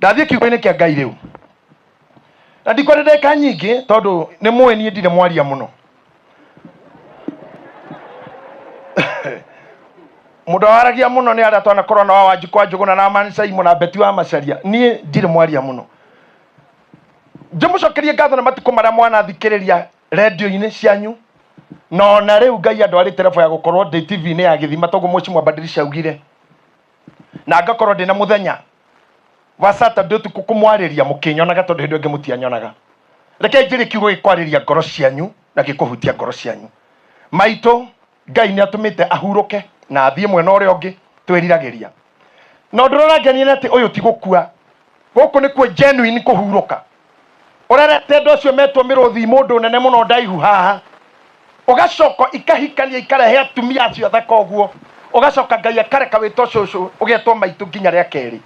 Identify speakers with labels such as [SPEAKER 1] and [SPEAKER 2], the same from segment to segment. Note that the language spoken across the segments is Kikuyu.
[SPEAKER 1] Ndathiĩ kiugo-inĩ kĩa Ngai rĩu, na ndikwenda ndagĩka nyingĩ tondũ nĩ mũĩ niĩ ndirĩ mwaria mũno. Mũndũ waragia mũno nĩ arĩa twanakorwo na wa Wanjikũ wa Njũgũna na Amani Saimo na Beti wa Macaria. Niĩ ndirĩ mwaria mũno. Ndĩmũcokerie ngatho na matukũ marĩa mwanathikĩrĩria rendio-inĩ cianyu, na ona rĩu Ngai andwarĩte level ya gũkorwo ndĩ TV-inĩ ya gĩthima toguo Mheshimiwa Badilisha augire, na ngakorwo ndĩ na mũthenya wa Saturday ũtukũ kũmwarĩria mũkĩnyonaga tondũ hĩndĩ ĩyo ĩngĩ mũtianyonaga. Reke njĩre kiugo gĩkwarĩria ngoro cianyu na gĩkũhutia ngoro cianyu. Maitũ Ngai nĩ atũmĩte ahurũke na athiĩ mwena ũrĩa ũngĩ twĩriragĩria. Na ũndũ ũrĩa ũrangenia nĩ atĩ ũyũ ti gũkua, gũkũ nĩkuo genuine kũhurũka. Ũrerete andũ acio metwo mĩrũthi mũndũ nene mũno ndaihu haha, ũgacoka ikahikania ikarehe atumia acio athaka ũguo, ũgacoka Ngai akareka wĩtwo cũcũ ũgetwo maitũ nginya rĩa kerĩ.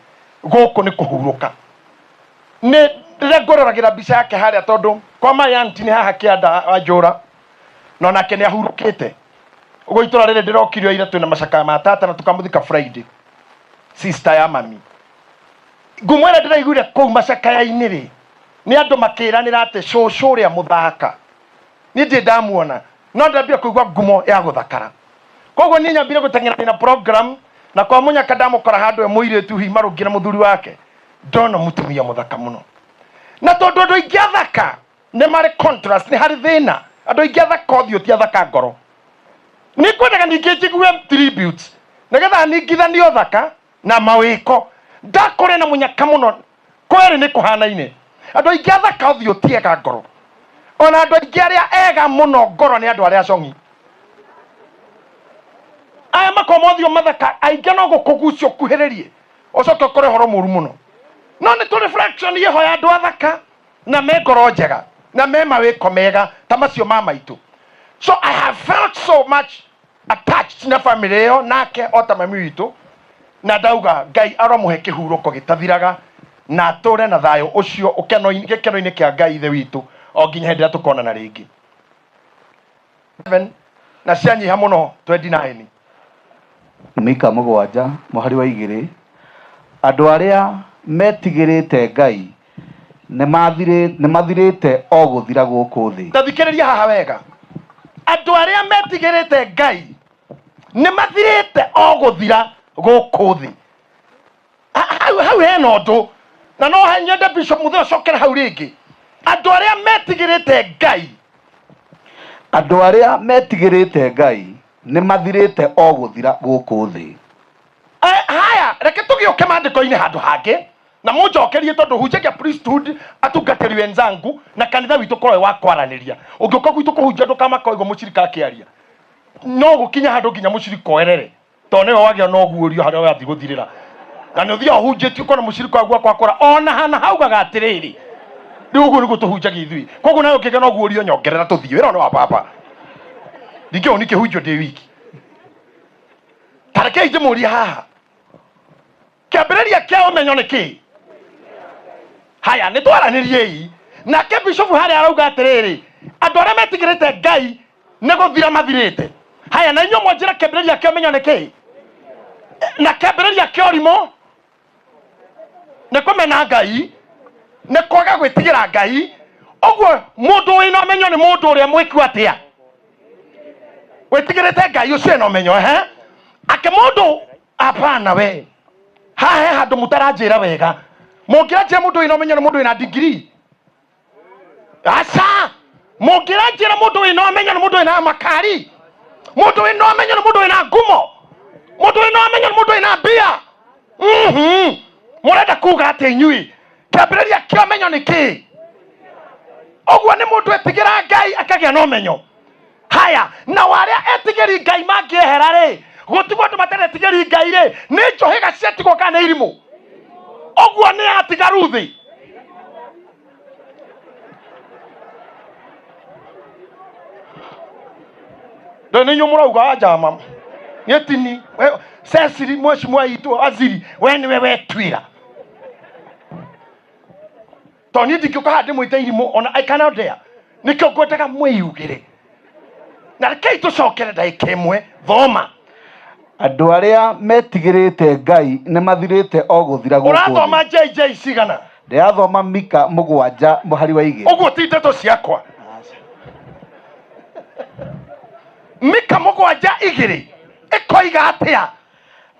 [SPEAKER 1] Gũkũ nĩ kũhurũka. Nĩ rĩrĩa ngũroragĩra mbica yake harĩa, tondũ kwa my auntie nĩ haha kĩanda wa njũra, na onake nĩ ahurũkĩte. Ũguo itũra rĩrĩ ndĩrokire o ira twĩna macakaya ma tata na tũkamũthika Friday, sister ya mami. Ngumo ĩrĩa ndĩraiguire kũu macakaya-inĩ rĩ, nĩ andũ makĩranĩra atĩ cũcũ ũrĩa mũthaka. Niĩ ndirĩ ndamuona, no ndambire kũigua ngumo ya gũthakara. Koguo niĩ nyambire gũteng'erania na program, na kwa mũnyaka ndamũkora handũ e mũirĩtu hihi marũngiĩ na mũthuri wake, ndona mũtumia mũthaka mũno. Na tondũ andũ aingĩ athaka nĩ marĩ contrast, nĩ harĩ thĩna. Andũ aingĩ athaka ũthiũ ti athaka ngoro. Nĩ ngwendaga ningĩ njigue tributes nĩgetha ningithanie ũthaka na mawĩko. Ndakũrĩa na mũnyaka mũno, kwerĩ nĩ kũhanaine. Andũ aingĩ athaka ũthiũ ti ega ngoro. Ona andũ aingĩ arĩa ega mũno ngoro nĩ andũ arĩa acong'i. Aya makorwo mothiũ mathaka aingĩ no gũkũgucia ũkuhĩrĩrie ũcoke ũkore ũhoro mũru mũno. No nĩ tũrĩ fraction ĩho ya andũ athaka na me ngoro njega na me mawĩko mega ta macio ma maitũ. So I have felt so much attached na family ĩyo nake o ta mami witũ, na ndauga Ngai aromũhe kĩhurũko gĩtathiraga na atũre na thayũ ũcio gĩkeno-inĩ kĩa Ngai ithe witũ o nginya hĩndĩ ĩrĩa tũkonana rĩngĩ. 7 na cianyiha mũno 29.
[SPEAKER 2] Mika mũgwanja mũhari wa igĩrĩ, andũ arĩa metigĩrĩte Ngai nĩmathirĩte o gũthira gũkũ thĩ.
[SPEAKER 1] Ta thikĩrĩria haha wega, andũ arĩa metigĩrĩte Ngai nĩmathirĩte o gũthira gũkũ thĩ. Hau hena ũndũ, na no nyende Bishop Muthee ũcokere hau rĩngĩ. Andũ arĩa metigĩrĩte Ngai,
[SPEAKER 2] andũ arĩa metigĩrĩte Ngai nĩmathirĩte o gũthira gũkũ thĩ.
[SPEAKER 1] Haya, reke tũgĩũke maandĩko-inĩ handũ hangĩ na mũnjokerie, tondũ hunjagia priesthood atungatĩri wenzangu na kanitha witũ korwo wa kwaranĩria. Ũngĩũka gwitũ kũhunjia ndũkamaka ũigua mũcirika akĩaria, no gũkinya handũ nginya mũcirika oerere, tondũ nĩwe wagĩa na ũguũrio harĩa wathiĩ gũthirĩra, na nĩ ũthiaga ũhunjĩtie ũkona mũcirika waku akwakora ona hana haugaga atĩrĩrĩ, rĩu ũguo nĩguo tũhunjagia ithuĩ. Koguo nawe ũngĩgĩa na ũguũrio nyongerera tũthiĩ wĩra nĩ wa baba, ndingĩhũni kĩhunjio ndĩ wiki. Ta rekei ndĩmũrie haha, kĩambĩrĩria kĩa ũmenyo nĩ kĩĩ? Haya, nĩ twaranĩriei nake bishofu harĩa arauga atĩrĩrĩ, andũ arĩa metigĩrĩte Ngai nĩ gũthira mathirĩte. Haya, na inyuĩ mwanjĩra kĩambĩrĩria kĩa ũmenyo nĩ kĩĩ? Na kĩambĩrĩria kĩa ũrimũ nĩ kũmena Ngai, nĩ kwaga gwĩtigĩra Ngai. Ũguo mũndũ wĩna ũmenyo nĩ mũndũ ũrĩa mwĩku atĩa? Wĩtigĩrĩte Ngai, ũcio ena ũmenyo. Ehe, ake mũndũ hapana, we haha he handũ mũtaranjĩra wega. Mũngĩranjĩra mũndũ wĩna ũmenyo nĩ mũndũ wĩna degree? Aca. Mũngĩranjĩra mũndũ wĩna ũmenyo nĩ mũndũ wĩna makari? Mũndũ wĩna ũmenyo nĩ mũndũ wĩna ngumo? Mũndũ wĩna ũmenyo nĩ mũndũ wĩna mbia? Mũrenda kuga atĩ inyuĩ kĩambĩrĩria kĩa ũmenyo nĩ kĩĩ? Ũguo nĩ mũndũ etigĩra Ngai akagĩa na ũmenyo. Haya, na arĩa etigĩri Ngai mangĩehera rĩ, gũtigwo andũ matarĩ etigĩri Ngai rĩ, nĩ njũhĩga ciatigwo kana nĩ irimũ? Ũguo nĩ atigaru thĩ. Ndũ nĩ inyuĩ mũrauga anjama nĩ tini Cecily mheshimiwa itũ waziri, we nĩwe wetuĩra, tondũ niĩ ndingĩũka haha ndĩmwĩte irimũ, ona I cannot dare. Nĩkĩo ngwendaga mwĩyugĩre, na rekei tũcokere ndagĩka ĩmwe. Thoma.
[SPEAKER 2] Andũ arĩa metigĩrĩte Ngai nĩ mathirĩte o gũthira gũkũ
[SPEAKER 1] Ũrathoma
[SPEAKER 2] thĩ.
[SPEAKER 1] JJ cigana?
[SPEAKER 2] Ndĩrathoma Mika 7 mũhari wa 2.
[SPEAKER 1] Ũguo ti ndeto ciakwa. Mika 7:2 ĩkoiga atĩa?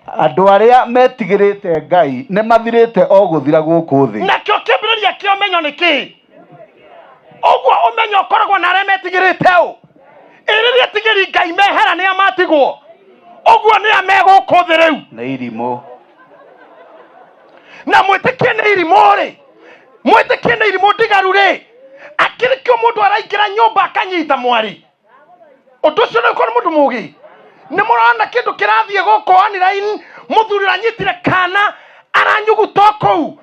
[SPEAKER 2] Andũ arĩa metigĩrĩte Ngai nĩ mathirĩte o gũthira gũkũ thĩ.
[SPEAKER 1] Nakĩo kĩambĩrĩria kĩa ũmenyo nĩ kĩĩ? Ũguo ũmenyo ũkoragwo na arĩa metigĩrĩte ũ? Ĩ rĩrĩa etigĩri Ngai mehera nĩ a matigwo? Ũguo nĩ a me gũkũ thĩ rĩu?
[SPEAKER 2] Nĩ irimũ.
[SPEAKER 1] Na mwĩtĩkie nĩ irimũ rĩ, mwĩtĩkie nĩ irimũ ndigaru rĩ, akĩrĩ kĩo mũndũ araingĩra nyũmba akanyita mwarĩ. Ũndũ ũcio nĩ ũkorwo nĩ mũndũ mũgĩ. Nĩ mũrona kĩndũ kĩrathiĩ gũkũ online, mũthuri ũranyitire kana aranyuguta o kũu,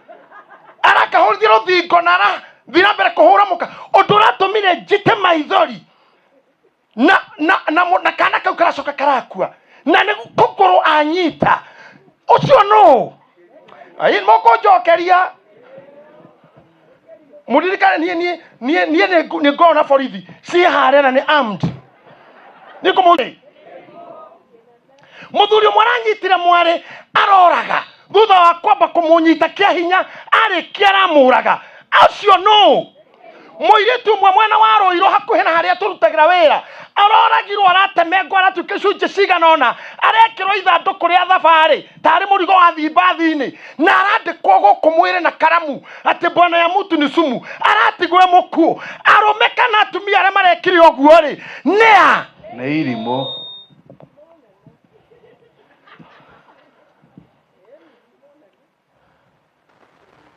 [SPEAKER 1] arakahũrithia rũthingo na arathiĩ na mbere kũhũra mũka. Ũndũ ũratũmire njite maithori na, na, na, na kana kau karacoka karakua na nĩ kũgũrũ anyita. Ũcio nũ? Ai, mũkũnjokeria. Mũririkane niĩ niĩ niĩ niĩ nĩ nĩ ngoragwo na borithi ciĩ harĩa na nĩ armed. Nĩ ngũmũ mũthuri ũmwe aranyitire mwarĩ aroraga thutha wa kwamba kũmũnyita kĩa hinya arĩkia aramũraga. Acio nũ? Mũirĩtu ũmwe mwena wa Rũirũ hakuhĩ na harĩa tũrutagĩra wĩra aroragirwo, aratemengwo, aratuĩka icunjĩ cigana ũna, arekĩrwo ithandũkũ rĩa thabarĩ tarĩ mũrigo wa thimbathi-inĩ, na arandĩkwo gũkũ mwĩrĩ na karamu atĩ bwana ya mutu ni sumu, aratigwo e mũkuũ. Arũme kana atumia arĩa marekire ũguo rĩ, nĩ a?
[SPEAKER 2] Nĩ irimũ.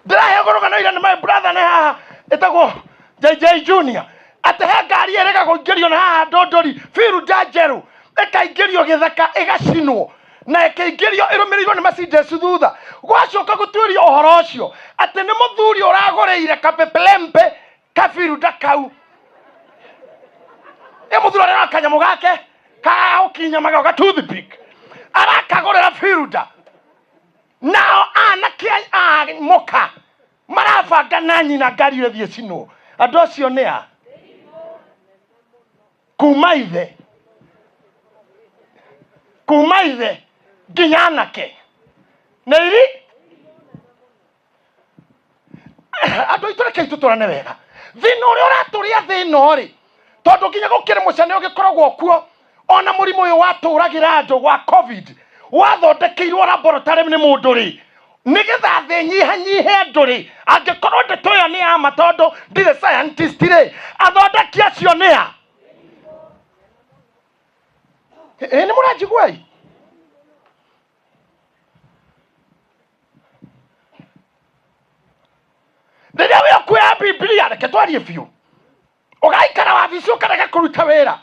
[SPEAKER 1] Ndĩrahe rũgano ira nĩ my brother nĩ haha ĩtagwo JJ Junior, atĩ he ngari ĩrĩga kũingĩrio na haha Ndũndũri Fielder njerũ ĩkaingĩrio gĩthaka ĩgacinwo na ĩkĩingĩrio ĩrũmĩrĩirwo nĩ Mercedes thutha. Gwacoka gũtuĩrio ũhoro ũcio atĩ nĩ mũthuri ũragũrĩire kapepelempe kabiruda kau. Ĩ mũthuri arĩa kanyamũ gake ka ũkinya maga toothpick arakagũrĩra firuda, nao anake a mũka marabanga na nyina ngari ĩyo ĩthiĩ cinwo. Andũ acio nĩ a kuma ithe, kuma ithe nginya anake nĩ iri andũ aitũ. Rekei tũtũrane wega thĩna ũrĩa ũratũrĩa thĩ ĩno rĩ, tondũ nginya gũkĩrĩ mũcene ũgĩkoragwo kuo. Ona mũrimũ ũyũ watũragĩra andũ wa COVID wathondekeirwo laboratory nĩ mũndũ rĩ, nĩgetha thĩ nyihanyihe andũ rĩ. Angĩkorwo ndeto ĩyo nĩ ya ma, tondũ ndirĩ scientist rĩ, athondeki acio nĩ a? Ĩ nĩ mũranjigua ĩ? Rĩrĩa wĩ ũkuoya Biblia, reke twarie biũ, ũgaikara wabici ũkarega kũruta wĩra,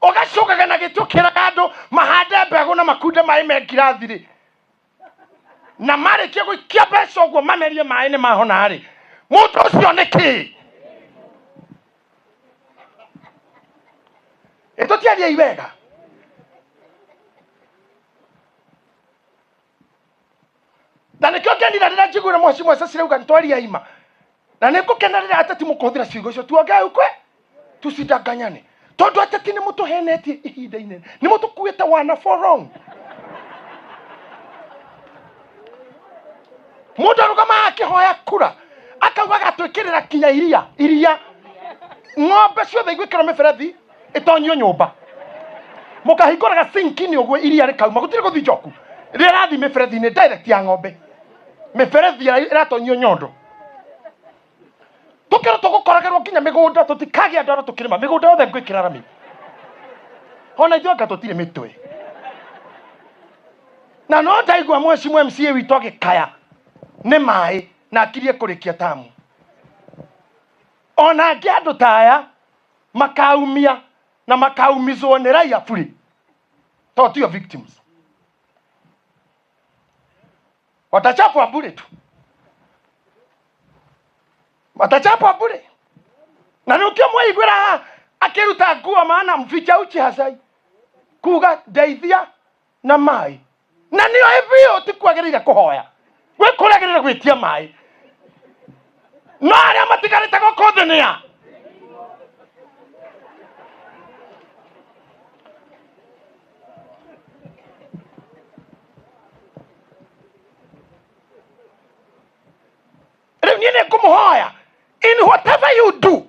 [SPEAKER 1] ũgacokaga na gĩtĩ ũkĩraga andũ mahande mbegũ na makunde maĩ me ngirathi rĩ, na marĩkia gũikia mbeca ũguo mamerie maĩ nĩ mahona rĩ, mũndũ ũcio nĩ kĩĩ? Ĩtũtiariei wega. Na nĩkĩo ngenire rĩrĩa njiguire mheshimiwa Cecily auga nĩtwaria ima, na nĩ ngũkena rĩrĩa ateti mũkũhũthĩra ciugo icio, tuongee ukwe tusidanganyane, tondũ ateti nĩ mũtũhenetie ihinda inene, nĩ mũtũkuĩte wana for long. Mũndũ arũgamaga akĩhoya kura akauga agatwĩkĩrĩra kinya iria iria ng'ombe ciothe igwĩkĩrwo mĩberethi ĩtonyio nyũmba, mũkahingũraga sinki-inĩ ũguo iria rĩkauma, gũtirĩ gũthiĩ njoku, rĩrathiĩ mĩberethi-inĩ direct ya ng'ombe, mĩberethi ĩratonyio nyondo. Tũkĩrwo tũgũkoragerwo nginya mĩgũnda, tũtikagĩa andũ arĩa tũkĩrĩma mĩgũnda yothe ngwĩkĩra rami. Ona ithuĩ anga tũtirĩ mĩtwe. Na no ndaigua mheshimiwa MCA witũ agĩkaya nĩ maĩ na akirie kũrĩkia tamu. Ona angĩ andũ ta aya makaumia na makaumizwo nĩ raia bure, to tio victims, watachapwa bure tu, watachapwa bure. Na nĩkĩo mwaiguĩra haha akĩruta nguo, maana mficha uchi hazai, kuga ndeithia na maĩ, na nĩoĩ biũ ti kwagĩrĩire kũhoya, gwĩ kũrĩa agĩrĩire gwĩtia maĩ. No arĩa matigarĩte gũkũ thĩ nĩ a? Niĩ nĩ ngũmũhoya, in whatever you do,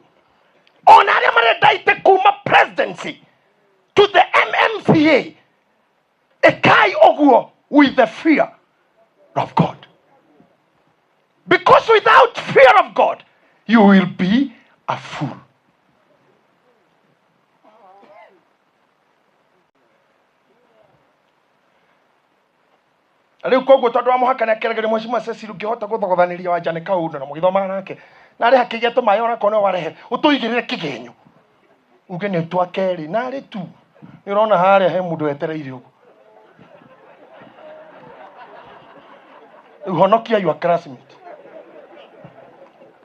[SPEAKER 1] ona arĩa marenda itĩ kuma presidency to the MMCA, ĩkai ũguo with the fear of God, because without fear of God you will be a fool. Na rĩu koguo tondũ wa mũhaka nĩ akeregeria Mheshimiwa Cecil, ũngĩhota gũthogothanĩria Wanja nĩ kaũndũ na mũgĩthomaga nake na arĩ hakĩgĩa tũmaĩ onakorwo nĩwe warehe ũtũigĩrĩre kĩgenyo uge nĩ twa kerĩ narĩ tu nĩ ũrona harĩa he mũndũ wetereire ũguo. Rĩu honokia your classmate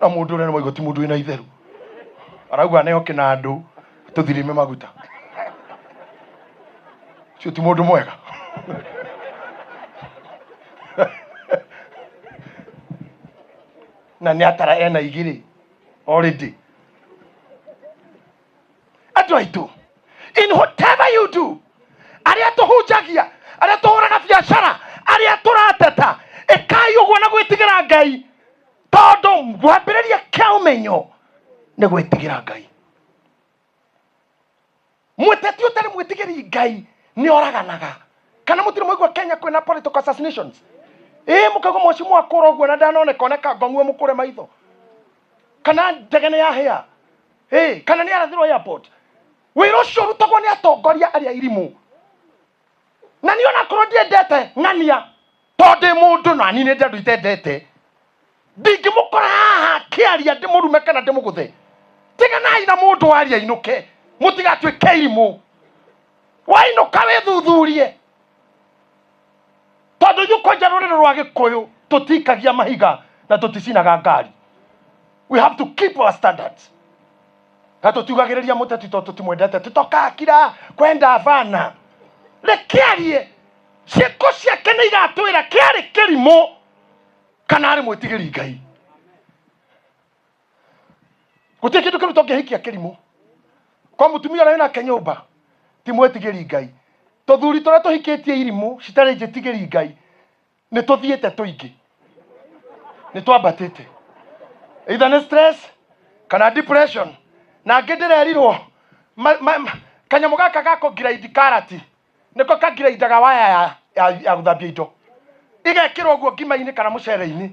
[SPEAKER 1] na mũndũ ũrĩa nĩ mwaigua ti mũndũ wĩna itheru arauga neo kĩnandũ tũthirime maguta ũcio ti mũndũ mwega. Na nĩ atara ena igĩrĩ already. Andũ aitũ, in whatever you do, arĩa tũhunjagia, arĩa tũhũraga biacara, arĩa tũrateta, ĩkai ũguo na gwĩtigĩra Ngai, tondũ kwambĩrĩria kĩa ũmenyo nĩ gwĩtigĩra Ngai. Mũteti ũtarĩ mwĩtigĩri Ngai nĩ oraganaga. Kana mũtirĩ mwaigua Kenya kwĩna political assassinations? Ĩĩ, mũkaigua mheshimiwa akũra ũguo na ndanoneka oneka ngong'ue mũkũre maitho, kana ndege nĩ yahĩa, ĩĩ, kana nĩ arathirwo airport. Wĩra ũcio ũrutagwo nĩ atongoria arĩa irimũ. Na niĩ onakorwo ndiendete ng'ania, tondũ ndĩ mũndũ na niĩ nĩ ndĩ andũ itendete, ndingĩmũkora haha akĩaria ndĩmũrume kana ndĩmũgũthe. Tiganai na mũndũ waria ainũke, mũtigatuĩke irimũ. Wainũka wĩthuthurie, tondũ ithuĩ kwanja rũrĩrĩ rwa Gĩkũyũ tũtikagia mahiga na tũticinaga ngari. We have to keep our standards. Na tũtiugagĩrĩria mũteti tondũ tũtimwendete, tũtokakira kwenda bana. Reke arie, ciĩko ciake nĩ igatwĩra kĩarĩ kĩrimũ kana arĩ mwĩtigĩri Ngai. Gũtirĩ kĩndũ kĩru tũngĩhikia kĩrimũ. Kwa mũtumia ũrĩa wĩnake nyũmba ti mwĩtigĩri Ngai. Tũthuri tũrĩa tũhikĩtie irimũ citarĩ njĩtigĩri Ngai nĩ tũthiĩte tũingĩ, nĩ twambatĩte, either nĩ stress kana depression. Na angĩ ndĩrerirwo kanyamũ gaka ga kũngiraindi karati nĩko kangiraindaga waya ya gũthambia indo, igekĩrwo ũguo ngima-inĩ kana mũcere-inĩ,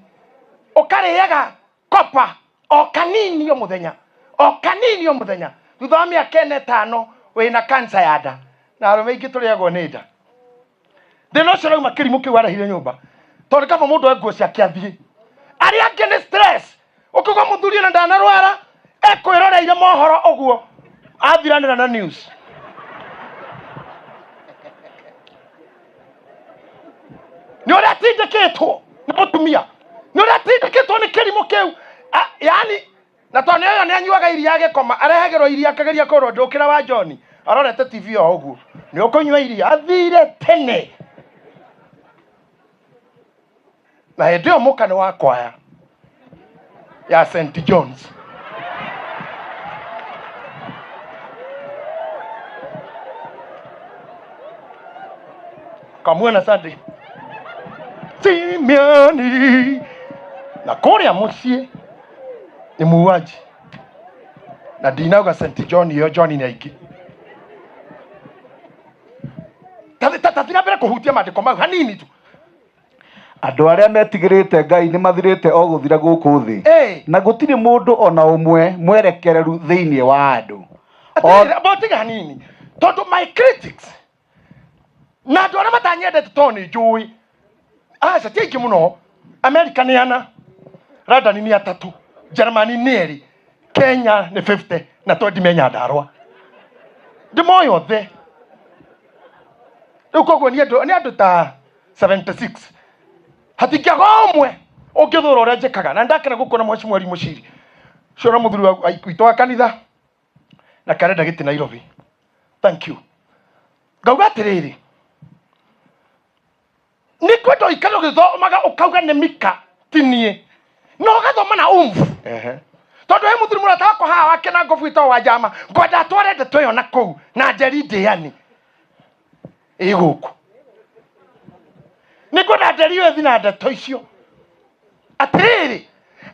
[SPEAKER 1] ũkarĩaga kopa o kanini o mũthenya, o kanini o mũthenya. Thutha wa mĩaka ĩna ĩtano wĩna kansa ya nda. Na arũme aingĩ tũrĩagwo nĩ nda. Thĩna ũcio ũrauma kĩrimũ kĩu arehire nyũmba, tondũ kaba mũndũ oe nguo ciake athiĩ. Arĩa angĩ nĩ stress, ũkĩgwa mũthuri ona ndanarwara, ekwĩroreire mohoro ũguo athiranĩra na news. Nĩ ũrĩa atindĩkĩtwo nĩ mũtumia, nĩ ũrĩa atindĩkĩtwo nĩ kĩrimũ kĩu. Yani na tondũ nĩ oyo nĩ anyuaga iria agĩkoma, arehagĩrwo iria akageria kũrwo ndũkĩra wa John arorete TV o ũguo, nĩ ũkũnyua iria, athire tene. Na hĩndĩ ĩyo mũka nĩ wa kwaya ya St John's. Kamwena Sunday Simioni na kũrĩa mũciĩ nĩ muuaji, na ndinauga St John ĩyo John nĩ aingĩ. Tathi na mbere kũhutia maandĩko mau hanini tu.
[SPEAKER 2] Andũ arĩa metigĩrĩte Ngai nĩ mathirĩte o gũthira gũkũ thĩ, na gũtirĩ mũndũ o na ũmwe mwerekereru thĩinĩ wa andũ.
[SPEAKER 1] Atĩrĩrĩ, amba ũtige hanini, tondũ my critics na andũ arĩa matanyendete, tondũ nĩ njũĩ aca ti aingĩ mũno. America nĩ ana, London nĩ atatũ, Germany nĩ erĩ, Kenya nĩ 50 na 20 me Nyandarũa. Ndĩmoĩ othe. Rĩu koguo nĩ andũ ta 76, hatingĩaga ũmwe ũngĩthũra ũrĩa njĩkaga. Na ndakena gũkuona Mheshimiwa Lee Mũciri ũcio na mũthuri witũ wa kanitha na karenda gĩtĩ Nairobi. Thank you. Ngauga atĩrĩrĩ, nĩ kwenda ũikare ũgĩthomaga ũkauga nĩ Mika ti niĩ, na ũgathoma na umvu. Tondũ he mũthuri mũrata wakwa haha wake na ngobu ĩtagwo wa njama, ngwenda atware ndeto ĩyo na kũu na njeri ndĩani ĩ gũkũ. Nĩ ngwenda njeri ĩyo ĩthi na ndeto icio atĩrĩrĩ,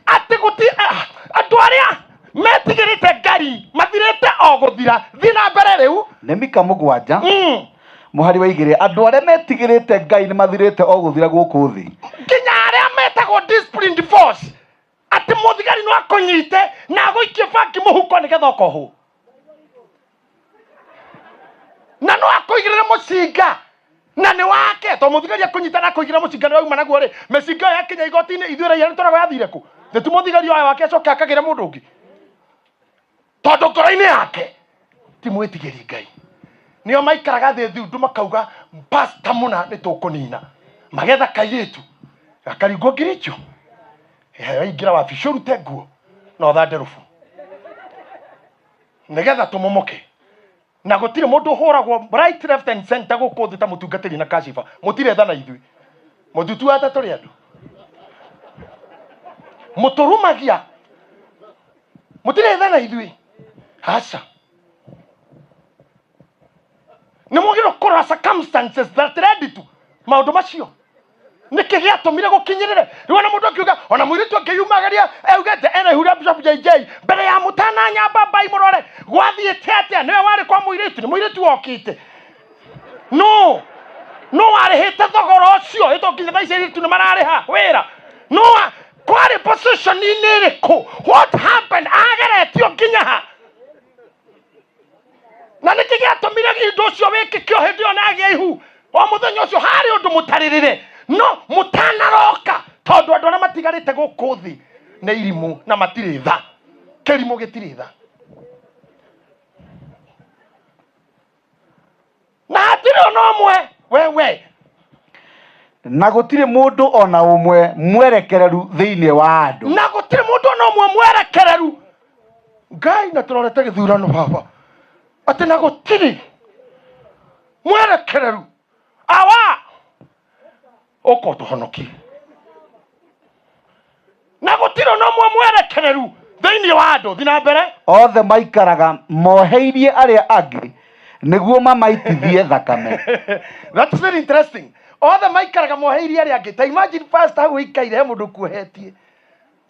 [SPEAKER 1] atĩ Gũti andũ arĩa metigĩrĩte Ngai mathirĩte o gũthira. Thiĩ na mbere rĩu.
[SPEAKER 2] Nĩ Mika 7 Mũhari wa 2, andũ arĩa metigĩrĩte Ngai nĩ mathirĩte o gũthira gũkũ thĩ.
[SPEAKER 1] Nginya arĩa metagwo disciplined force, atĩ mũthigari no akũnyite na agũikie bangi mũhuko nĩgetha ũkohwo, na no akũigĩrĩre mũcinga na nĩ wake, tondũ mũthigari akũnyita na akũigĩrĩra mũcinga nĩ wauma naguo rĩ, mĩcinga ĩyo yakinya igoti-inĩ, ithuĩ raia nĩ tũragwo yathire kũ? Nĩ tu mũthigari oya wake acoke akagĩre mũndũ ũngĩ, tondũ ngoro-inĩ yake ti mwĩtigĩri Ngai. Nĩo maikaraga thĩ thundu makauga pasta mũna nĩ tũkũnina, magetha kairĩtu gakaringwo ngiricho, waingĩra wabici ũrute nguo na ũthande rũbu nĩgetha tũmomoke. Na gũtirĩ mũndũ ũhũragwo right, left and center gũkũ thĩ ta mũtungatĩri na kashiba. Mũtirĩ tha na ithuĩ, mũtutuaga ta tũrĩ andũ, mũtũrumagia, mũtirĩ tha na ithuĩ. Aca, nĩ mwagĩrĩirwo kũrora circumstances that led to maũndũ macio, nĩkĩ gĩatũmire gũkinyĩrĩre. Rĩu ona mũndũ akiuga, ona mũirĩtu akĩyumagĩria augĩte ena ihu rĩa Bishop JJ, mbere ya mũtananyamba mbai mũrore gwathiĩte atĩa. Nĩwe warĩ kwa mũirĩtu? Nĩ mũirĩtu wokĩte? No warĩhĩte thogora ũcio? Ĩto nginya thaa ici airĩtu nĩ mararĩha wĩra. No kwarĩ position-inĩ ĩrĩkũ? What happened? Ageretio nginya ha? Na nĩkĩ gĩatũmire ũndũ ũcio wĩkĩke o hĩndĩ ĩyo na agĩa ihu o mũthenya ũcio? Harĩ ũndũ mũtarĩrĩre no mũtanaroka, tondũ andũ arĩa matigarĩte gũkũ thĩ nĩ irimũ na matirĩ tha. Kĩrimũ gĩtirĩ tha na hatirĩ ona ũmwe wewe.
[SPEAKER 2] Na gũtirĩ mũndũ ona ũmwe mwerekereru thĩinĩ wa andũ.
[SPEAKER 1] Na gũtirĩ mũndũ ona ũmwe mwerekereru. Ngai, na tũrorete gĩthurano baba, atĩ na gũtirĩ mwerekereru. Awa, ũka ũtũhonokie. Na gũtirĩ ona ũmwe mwerekereru thĩinĩ wa andũ. Thiĩ na mbere.
[SPEAKER 2] Othe maikaraga moheirie arĩa angĩ nĩguo mamaitithie thakame.
[SPEAKER 1] That's very interesting. Othe maikaraga moheirie arĩa angĩ. Ta imagine, pastor, hau ũikaire he mũndũ ũkuohetie.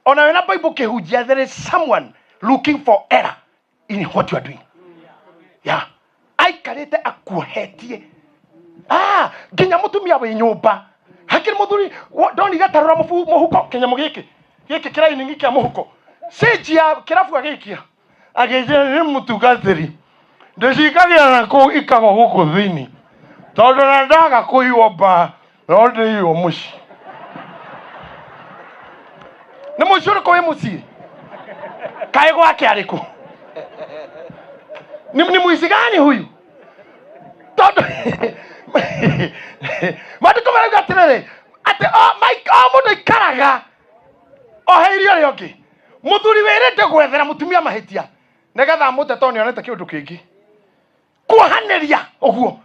[SPEAKER 1] Ona wĩna Bible ũkĩhunjia, there is someone looking for error in what you are doing. Yeah. Aikarĩte akuohetie. Nginya mũtumia wĩ nyũmba. Hakĩrĩ mũthuri ndonire tarora mũhuko kĩnyamũ gĩkĩ. Gĩkĩ kĩraini kĩa mũhuko. Cenji ya kĩrabu agĩikia. Agĩnjĩra nĩ mũtungatĩri. Ndĩcikagia na kũu ikagwa gũkũ thĩinĩ. Tondũ na ndaga kũiywo mbaa no ndĩiywo mũciĩ. Nĩ mũciĩ ũrĩkũ wĩ mũciĩ? Kaĩ gwake arĩkũ? Ni mũici gani huyu? Tondũ maandĩko marauga atĩrĩrĩ, atĩ o mũndũ aikaraga oheirie ũrĩa ũngĩ. Mũthuri wĩrĩte gwethera mũtumia mahĩtia nĩgetha amũte tondũ nĩonete kĩũndũ kĩngĩ. Kuohanĩria ũguo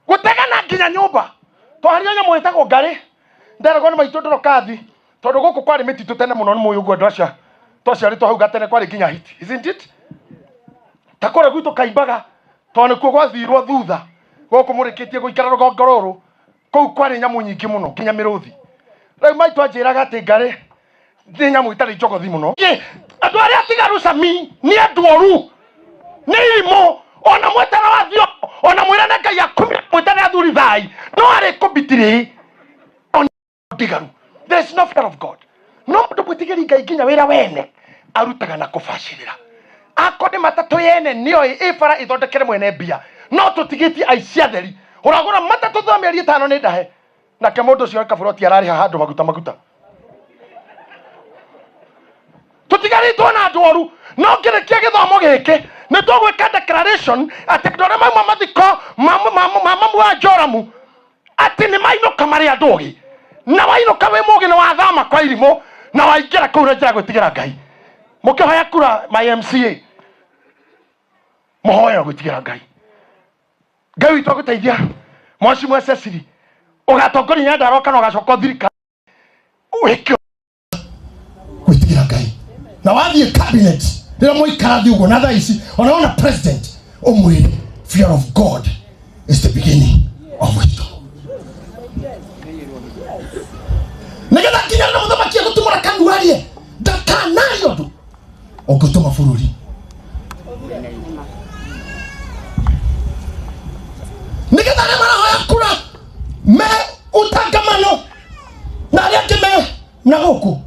[SPEAKER 1] gũtegana nginya nyũmba. Twaharia nyamũ ĩtagwo ngarĩ, nderagwo nĩ maitũ ndorokathi, tondũ gũkũ kwarĩ mĩtitũ tene mũno. Nĩ mũĩ ũguo andũ acio twaciarĩtwo hau gatene kwarĩ nginya hiti, isn't it? Ta kũrĩa gwitũ kaimbaga, tondũ nĩkuo gwathirwo thutha gũkũ mũrĩkĩtie gũikara rũgongo rũrũ, kũu kwarĩ nyamũ nyingĩ mũno, nginya mĩrũthi. Rĩu maitũ anjĩraga atĩ ngarĩ nĩ nyamũ itarĩ njogothi mũno. Andũ arĩa atigaru cami nĩ andũ oru, nĩ irimũ. Ona mwĩtana wathio, ona mwĩrane Ngai akumia, mwĩtane athuri thai, no arĩ kũbitirĩ ona ndigaru. There is no fear of God. No mũndũ mwĩtigĩri Ngai nginya wĩra wene arutaga na kũbacĩrĩra. Akorwo nĩ matatũ yene nĩoĩ ĩ bara ĩthondekere mwene mbia, no tũtigĩtie aici atheri. Ũragũra matatũ thutha wa mĩeri 5 nĩ ndahe, nake mũndũ ũcio kaburoti ararĩha handũ maguta maguta. Tũtigarĩtwo na andũ oru. No ngĩrĩkia gĩthomo gĩkĩ, nĩ tũgwĩka declaration atĩ andũ arĩa mauma mathiko ma mamu wa Joramu atĩ nĩ mainũka marĩ andũ ogĩ. Na wainũka wĩ mũgĩ nĩ wathama kwa irimũ na waingĩra kũu na njĩra ya gwĩtigĩra Ngai. Mũkĩhoya kura my MCA, mũhoe na gwĩtigĩra Ngai. Ngai witũ agũteithia. Mheshimiwa Cecily, ũgatongoria Nyandarua kana ũgacoka thirikari wĩke gwĩtigĩra Ngai. Na wathiĩ cabinet rĩrĩa mwaikara thĩ ũguo na thaa ici ona wona president, ũmwĩre fear of God is the beginning of wisdom, nĩgetha nginya rĩrĩa mũthamaki egũtumũra kanua arie ndakana. Ũngĩtũma bũrũri nĩgetha arĩa marahoya kura me utangamano na arĩa angĩ me na gũkũ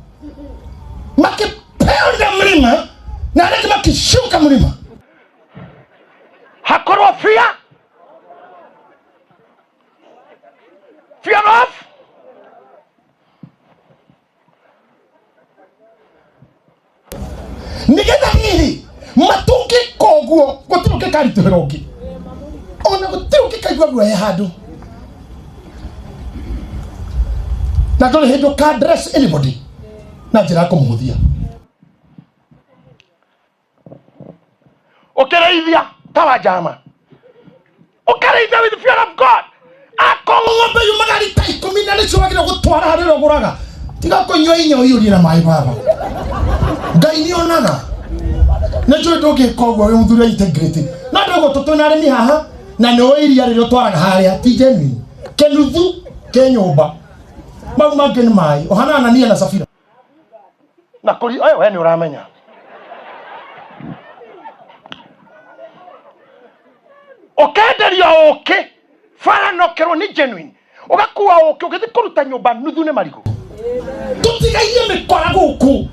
[SPEAKER 1] makipanda mlima na arĩa angĩ makishuka mlima hakorwo fear fear of Nĩgetha rĩrĩ matũngĩka ũguo, gũtirĩ ũngĩkaritũhĩra ũngĩ, ona gũtirĩ ũngĩkaigua guoya handũ, na ndũrĩ hĩndĩ ũka address anybody na njĩra ya kũmũhũthia. Ũkĩrĩithia ta wa njama, ũkarĩithia with fear of God. Akorwo ng'ombe yumaga rita 10 na nĩcio wagĩrĩirwo gũtwara harĩa ũrĩa ũgũraga, tiga kũnyua inya ũiyũrie na maĩ. Baba Ngai nĩ onaga. Nĩ njũĩ ndũngĩka ũguo wĩ mũthuri wa integrity, no ndũgũ twĩna arĩmi haha na nĩ ũĩ iria rĩrĩa ũtwaraga harĩa ti genuine, kĩnuthu kĩ nyũmba, mau mangĩ nĩ maĩ ũhana Anania na Safira na kũri oyo. We nĩ ũramenya ũkenderio ũkĩ bara nokerwo nĩ genuine, ũgakua ũkĩ ũgĩthiĩ kũruta nyũmba nuthu nĩ marigũ. Tũtigairie mĩkora gũkũ.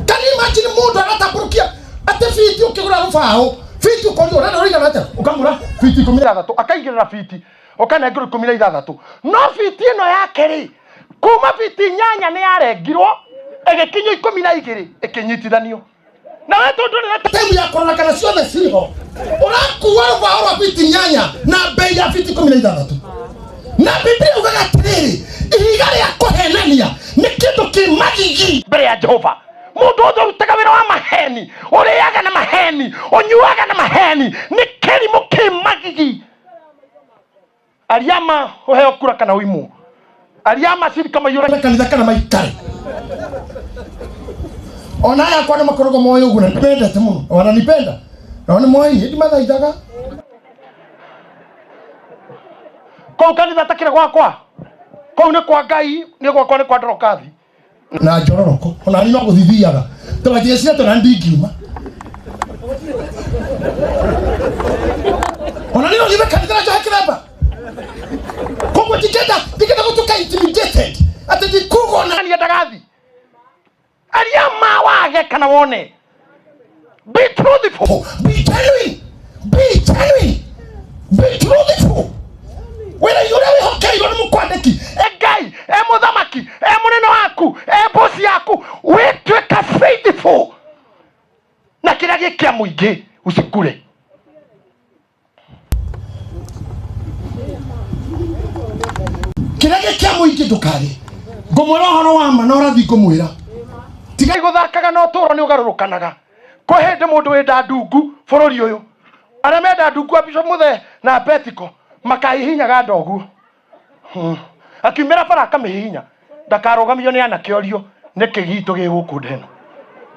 [SPEAKER 1] Can you imagine mũndũ aratambũrũkia atĩ fiti ũkĩgũra rũbaũ, fiti ũkorio ũrenda rũigana atĩa, ũkamũra fiti 16, akaigĩrĩra fiti, ũkanengerwo 16, no fiti ĩno yake rĩ, kuma fiti 8 nĩ yarengirwo ĩgĩkinyio 12 ĩkĩnyitithanio na we tondũ nĩ na time ya kũrora kana ciothe ciho, ũrakua rũbaũ rwa fiti 8 na mbei ya fiti 16. Na Biblia ugaga atĩrĩrĩ, ihiga rĩa kũhenania nĩ kĩndũ kĩ magigi mbere ya Jehova. Mũndũ wothe ũrutaga wĩra wa maheni, ũrĩaga na maheni, ũnyuaga na maheni, nĩ kĩrimũ kĩ magigi. Aria ma ũheo kura kana ũimwo, aria ma cirika maiyũra kanitha kana maikare. Ona aya akwa nĩ makoragwo moĩ ũguo na nĩmendete mũno, wananipenda nao nĩ moĩ niĩ ndimathaithaga kũu kanitha takĩrĩ gwakwa. Kũu nĩ kwa Ngai, nĩ gwakwa nĩ kwa Ndorokathi na njororoko. Ona ni no gũthithiaga tũgatiga tona ndingiuma ona ni no nyume kanitha na njohe kĩremba. Koguo ndingĩenda gũtuĩka intimidated atĩ ndikuga ona niĩ ndagathi. Aria ma wage kana wone. Be truthful, be genuine, be genuine, be truthful. Wĩra ũrĩa wĩhokeirwo nĩ mũkwandĩki, e Ngai, e mũthamaki, e mũnene waku, e bosi yaku, wĩtuĩka faithful na kĩrĩa gĩ kĩa mũingĩ usikure. Kĩrĩa gĩ kĩa mũingĩ ndũkarĩe. Ngũmwĩra ũhoro wa ma na ũrathi ngũmwĩra, tigai gũthakaga na ũtũũro, nĩ ũgarũrũkanaga. Kwĩ hĩndĩ mũndũ wĩnda ndungu bũrũri ũyũ, arĩa menda ndungu a Bishop Mũthee na Betiko makahihinyaga ndoguo. Akiumĩra bara akamĩhihinya, ndakarũgamio nĩ anake orio nĩkĩ gitũ gĩ gũkũ ndeno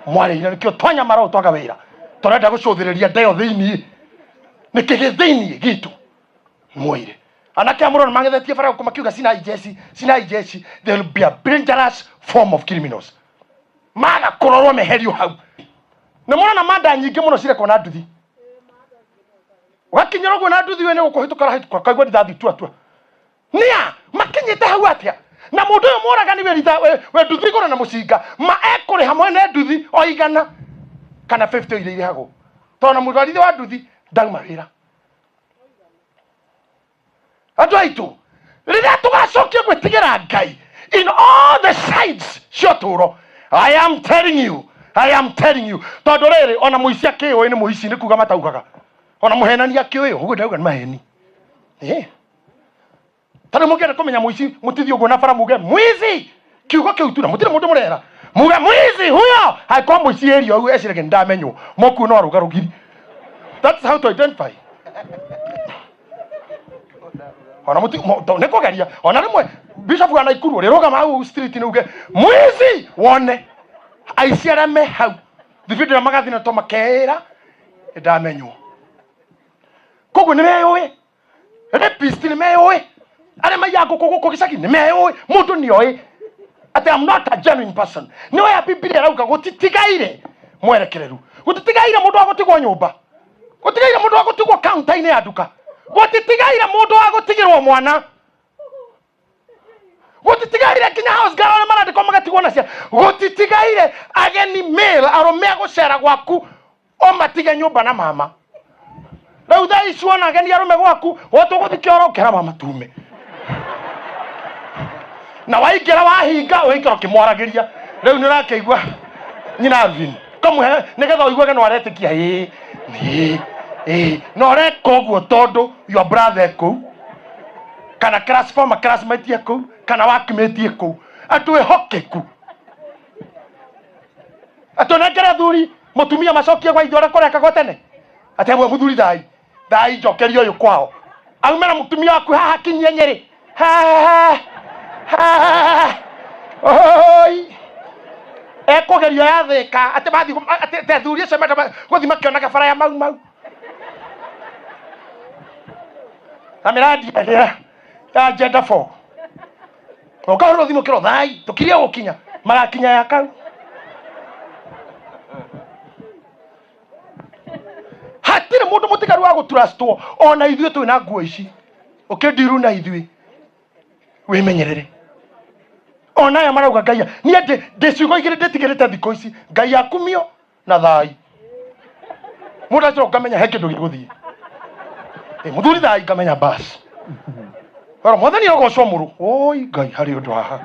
[SPEAKER 1] mwarĩire, nĩkĩo twanyamara ũũ twaga wĩra, tũrenda gũcũthĩrĩria ndeo thĩiniĩ, nĩkĩ gĩ thĩiniĩ gitũ mwoire. Anake a mũroro mangethetie bara gũkũ makiuga cinai jeshi, cinai jeshi. There will be a dangerous form of criminals maga kũrorwo meherio hau. Nĩ mũrona manda nyingĩ mũno cirekwo na nduthi, ũgakinyĩra ũguo na nduthi we nĩ gũkũhĩtũka ũrahĩtũka, ũkaigua rithathi tua tua. Nĩa makinyĩte hau atĩa? Na mũndũ ũyũ mũragani wĩ ritha wĩ nduthi igũrũ na mũcinga ma ekũrĩha mwene nduthi o 100 kana 50 iria irĩhagwo, tondũ na mũtwarithia wa nduthi ndauma wĩra. Andũ aitũ, rĩrĩa tũgacokia gwĩtigĩra Ngai in all the sides cia ũtũũro, I am telling you, I am telling you, tondũ rĩrĩ, ona mũici akĩũĩ nĩ mũici, nĩ kuga mataugaga, ona mũhenani akĩũĩ ũguo ndauga nĩ maheni. Tondũ mũngĩenda kũmenya mũici, mũtithiĩ ũguo na bara muge mwizi, kiugo kĩu tu, na mũtirĩ mũndũ mũrera muge mwizi huyo. Angĩkorwo mũici ĩrio ũguo eciragia nĩ ndamenywo, mokuo no arũga rũgiri. That's how to identify. Ona muti nĩ kũgeria ona rĩmwe bishop wa Naikuru ũrĩa rũgama hau street nĩ uge mwizi, wone aici arĩa me hau thibindi na magathi na to makeĩra ndamenywo. Koguo nĩ meyũĩ, rapist nĩ meyũĩ, arĩa maiyaga ngũkũ gũkũ gĩcagi nĩ meyũĩ. Mũndũ nĩ oĩ atĩ I'm not a genuine person. Nĩ oya Bibilia ĩrauga gũtitigaire Mwerekereru. Gũtitigaire mũndũ wa gũtigwo nyũmba, gũtigaire mũndũ wa gũtigwo kaunta-inĩ ya nduka, gũtitigaire mũndũ wa gũtigĩrwo mwana, gũtitigaire nginya house girl arĩa marandĩkwo magatigwo na ciana, gũtitigaire ageni male arũme a gũcera gwaku ũmatige nyũmba na mama. Rĩu thaa ici wona ageni arũme gwaku, wotũgũthi kĩoro ũkera mama tume, na waingĩra wahinga ũgĩikara ũkĩmwaragĩria. Rĩu nĩ ũrakĩigua nyina Alvin kamũhe nĩgetha ũiguage no aretĩkia ĩĩ ĩĩ ĩĩ, na ũreka ũguo tondũ your brother e kũu, kana class former classmate e kũu, kana workmate e kũu. Andũ ehokeku atĩ ũnengere athuri mũtumia macokie gwa ithe ũrĩa kũrekagwo tene, atĩ amwe mũthuri thai thai njokeria ũyũ kwao, aume na mũtumia waku haha kinyie Nyĩrĩ. Ha, ha, oi ekũgerio yathĩka atĩ mathiĩ atĩ athuri acio menda gũthiĩ makĩonaga bara ya Mau Mau na mĩrandi ĩrĩa ya agenda 4, ũkahũrwo thimũ kĩro thai tũkirie gũkinya magakinya ya kau. Hatirĩ mũndũ mũtigaru wa gũtrustwo. Ona ithuĩ twĩna nguo ici ũkĩndiru na ithuĩ wĩmenyerere. Ona aya marauga Ngai niĩ ndĩ ciugo igĩrĩ ndĩtigĩrĩte thikũ ici, Ngai akumio na thai. Mũndũ anjĩra ngamenya he kĩndũ gĩgũthiĩ. Mũthuri thai, ngamenya bas ora mwathani arogocwo mũrũ. Oi Ngai, harĩ ũndũ haha,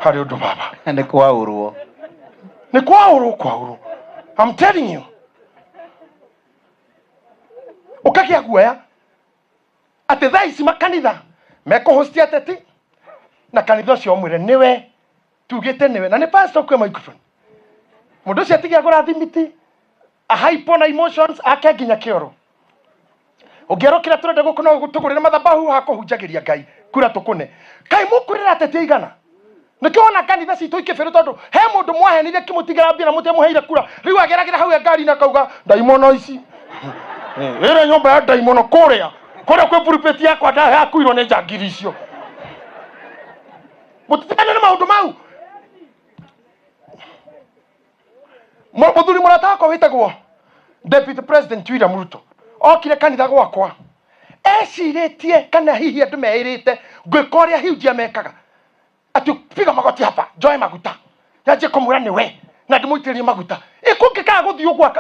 [SPEAKER 1] harĩ ũndũ baba.
[SPEAKER 2] Nĩ kwaũrwo.
[SPEAKER 1] Nĩ kwaũrwo, kwaũrwo, I'm telling you. Ũkagĩa guoya atĩ thaa ici makanitha mekũhostia ateti, na kanitha ũcio ũmwĩre nĩwe tugĩte nĩwe na nĩ pastor kwe microphone. Mũndũ ũcio atige agũra thimiti ahaipo na emotions ake nginya kĩoro. Ũngĩerũkĩra tũrenda gũkũ no tũgũrĩre mathabahu ha kũhunjagĩria Ngai kura tũkũne. Kaĩ mũkwĩrĩra ateti aigana? Nĩkĩo wona kanitha citũ ikĩbĩrũ, tondũ he mũndũ mwahenire kĩmũtigĩra mbia na mũtiamũheire kura. Rĩu ageragĩra hau e ngari-inĩ akauga ndaimono ici ĩrĩa nyũmba ya ndaimono kũrĩa kũrĩa kwĩ pulpit yakwa ndayakuirwo nĩ njangiri icio. Mũtitigane na maũndũ mau. Mũthuri mũrata wakwa wĩtagwo Deputy President William Ruto okire kanitha gwakwa ecirĩtie kana hihi andũ meĩrĩte ngwĩka ũrĩa hiunjia mekaga, atĩ piga magoti hapa njoe maguta nyanjie kũmwĩra nĩwe na ndĩmũitĩrĩrie maguta. Ĩkũngĩkaga gũthiĩ ũguo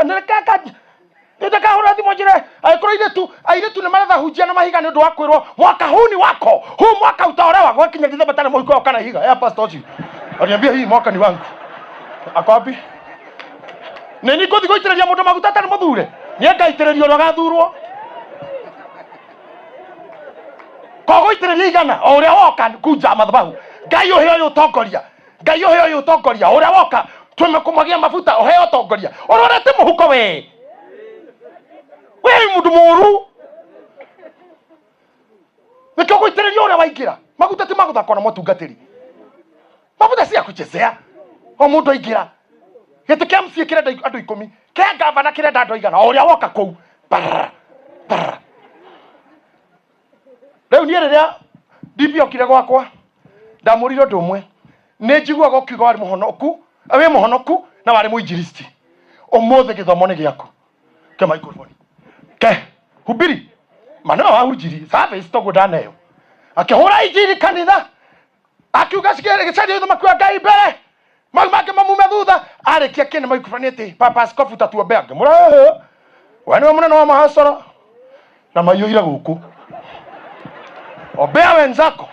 [SPEAKER 1] ndakahũra thimũ njĩre angĩkorwo airĩtu nĩ maretha hunjia na mahiga nĩ ũndũ wa kwĩrwo mwaka huu ni wako, huu mwaka utaolewa. Gwakinya Dithemba tena mũhiko wao kana ihiga ya pastor ũcio aniambia hii mwaka ni wangu. Ako wapi? Nĩ niĩ ngũthiĩ gũitĩrĩria mũndũ maguta atarĩ mũthure? Niĩ ngaitĩrĩria ũrĩa ũgathurwo kogũitĩrĩria igana o ũrĩa woka kunja mathabahu. Ngai ũhe ũyũ ũtongoria, Ngai ũhe ũyũ ũtongoria, ũrĩa woka twĩmekũmwagia mabuta ũhe ũtongoria. Ũrorete mũhuko we, we mũndũ mũru. Nĩkĩo gũitĩrĩria ũrĩa waingĩra maguta ti magũthakwo na mũtungatĩri. Maguta si ya kuchezea. O mũndũ aingĩra gĩtĩ kĩa MCA kĩrenda andũ 10, kĩa gavana kĩrenda andũ aigana, o ũrĩa woka kũu parara parara. Rĩu niĩ rĩrĩa DP okire gwakwa ndamũrire ũndũ ũmwe, nĩ njiguaga ũkiuga warĩ mũhonoku, wĩ mũhonoku na warĩ mũinjilisti. Ũmũthĩ gĩthomo nĩ gĩaku. Ke microphone ke hubiri maneno wahunjiri service toguo ndaneo. Akĩhũra injiri kanitha akiuga gĩcaria ũthamaki wa Ngai mbere, mau mangĩ mamume thutha. Arĩkia kĩne microphone atĩ papa askofu tatuombea. Ngĩmũra we nĩwe mũnene wa mahasara na maiyũire gũkũ, ombea wenzako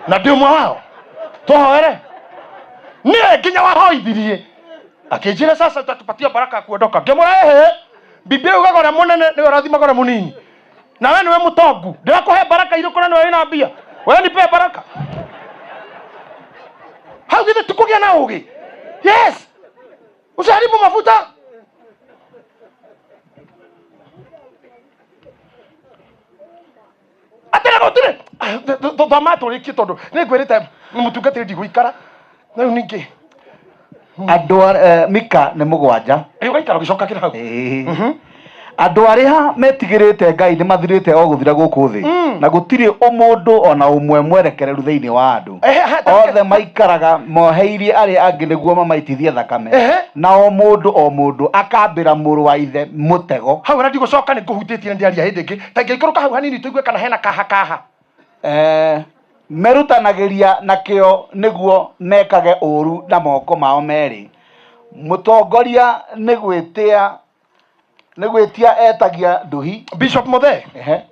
[SPEAKER 1] na ndĩ ũmwe wao, tũhoere niĩ nginya wahoithirie. Akĩnjĩra sasa utatupatia baraka ya kuondoka. Ngĩmũra ehe, Biblia yugaga ũrĩa mũnene nĩwe ũrathimaga ũrĩa mũnini, na we nĩwe mũtongu, ndĩrakũhe baraka irĩkũ na nĩwe wĩna mbia? We nipe baraka hau githĩ tikũgĩa na ũgĩ? Yes, usiharibu mafuta. Atĩrĩ gũtirĩ thoma tũrĩkie tondũ nĩ ngwĩrĩte mũtungatĩri ndigũikara rĩu ningĩ.
[SPEAKER 2] Andũ Mika nĩ 7.
[SPEAKER 1] Ĩ ũgaikara ũgĩcokagĩra hau.
[SPEAKER 2] Ĩĩ. Andũ arĩa metigĩrĩte Ngai nĩ mathirĩte o gũthira gũkũ thĩ, na gũtirĩ mũndũ o na ũmwe mwerekereru thĩinĩ wa andũ.
[SPEAKER 1] Ehe, ha, ta-
[SPEAKER 2] Othe maikaraga moheirie arĩa angĩ nĩguo mamaitithie thakame,
[SPEAKER 1] Ehe.
[SPEAKER 2] na o mũndũ o mũndũ akambĩra mũrũ wa ithe mũtego.
[SPEAKER 1] Hau ona ndigũcoka nĩ ngũhutĩtie na ndiaria hĩndĩ ĩngĩ. Ta ingĩikũrũka hau hanini tũigue kana hena kaha kaha.
[SPEAKER 2] Merutanagĩria na kĩyo nĩguo mekage ũũru na moko mao merĩ. Mũtongoria nĩ gwĩtia nĩ gwĩtia etagia nduhi.
[SPEAKER 1] Bishop Muthee.
[SPEAKER 2] Ehe.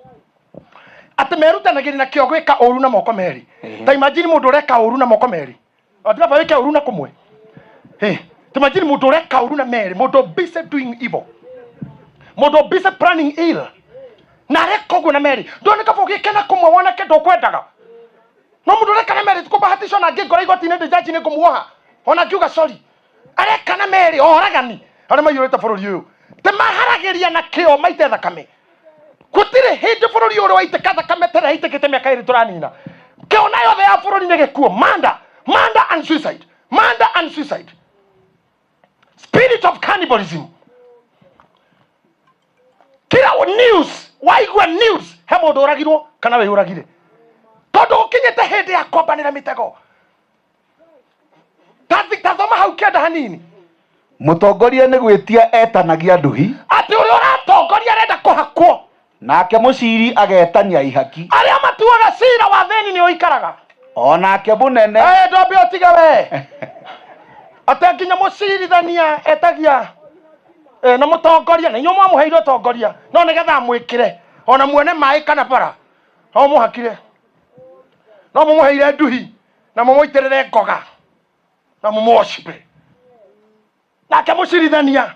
[SPEAKER 1] Atĩ merutanagĩria na kĩo gwĩka ũũru na moko merĩ.
[SPEAKER 2] Ehe.
[SPEAKER 1] Ta imagine mũndũ ũreka ũũru na moko merĩ. Atiraba wĩke ũũru na kũmwe. Hey, ta imagine mũndũ ũreka ũũru na merĩ, mũndũ busy doing evil. Mũndũ busy planning ill. Na areka ũguo na merĩ. Ndone kaba ũgĩke na kũmwe wonake ndũkwendaga. No mũndũ ũreka na merĩ tikũbahatisha ona angĩngora igoti-inĩ ndĩ jaji nĩ ngũmuoha. Ona ngiuga sorry. Areka na merĩ oragani arĩa maiyũrĩte bũrũri ũyũ. Te maharagĩria na kĩo maite thakame. Gũtirĩ hĩndĩ bũrũri ũyũ ũrĩ waitĩka thakame ta ĩrĩa ĩitĩkĩte mĩaka ĩrĩ tũranina. Kĩona yothe ya bũrũri nĩ gĩkuũ. Murder, murder and suicide. Murder and suicide. Spirit of cannibalism. Kila news, waigua news, he mũndũ ũragirwo kana wĩyũragire. Tondũ gũkinyĩte hĩndĩ ya kwambanĩra mĩtego. Ta thoma hau kĩanda hanini.
[SPEAKER 2] Mũtongoria nĩ gwĩtia etanagia nduhi.
[SPEAKER 1] Atĩ ũrĩa ũratongoria arenda kũhakwo.
[SPEAKER 2] Nake mũciri agetania ihaki.
[SPEAKER 1] Arĩa matuaga cira wa thĩni nĩ ũikaraga.
[SPEAKER 2] O nake mũnene.
[SPEAKER 1] Eh, ndwambe ũtige we. Atĩ nginya mũcirithania etagia na mũtongoria, na inyuĩ mwamũheire ũtongoria, no nĩgetha amwĩkĩre ona muone maĩ kana bara, no mũhakire, no mũmũheire nduhi na mũmũitĩrĩre ngoga na mũmũocipe. Nake mũcirithania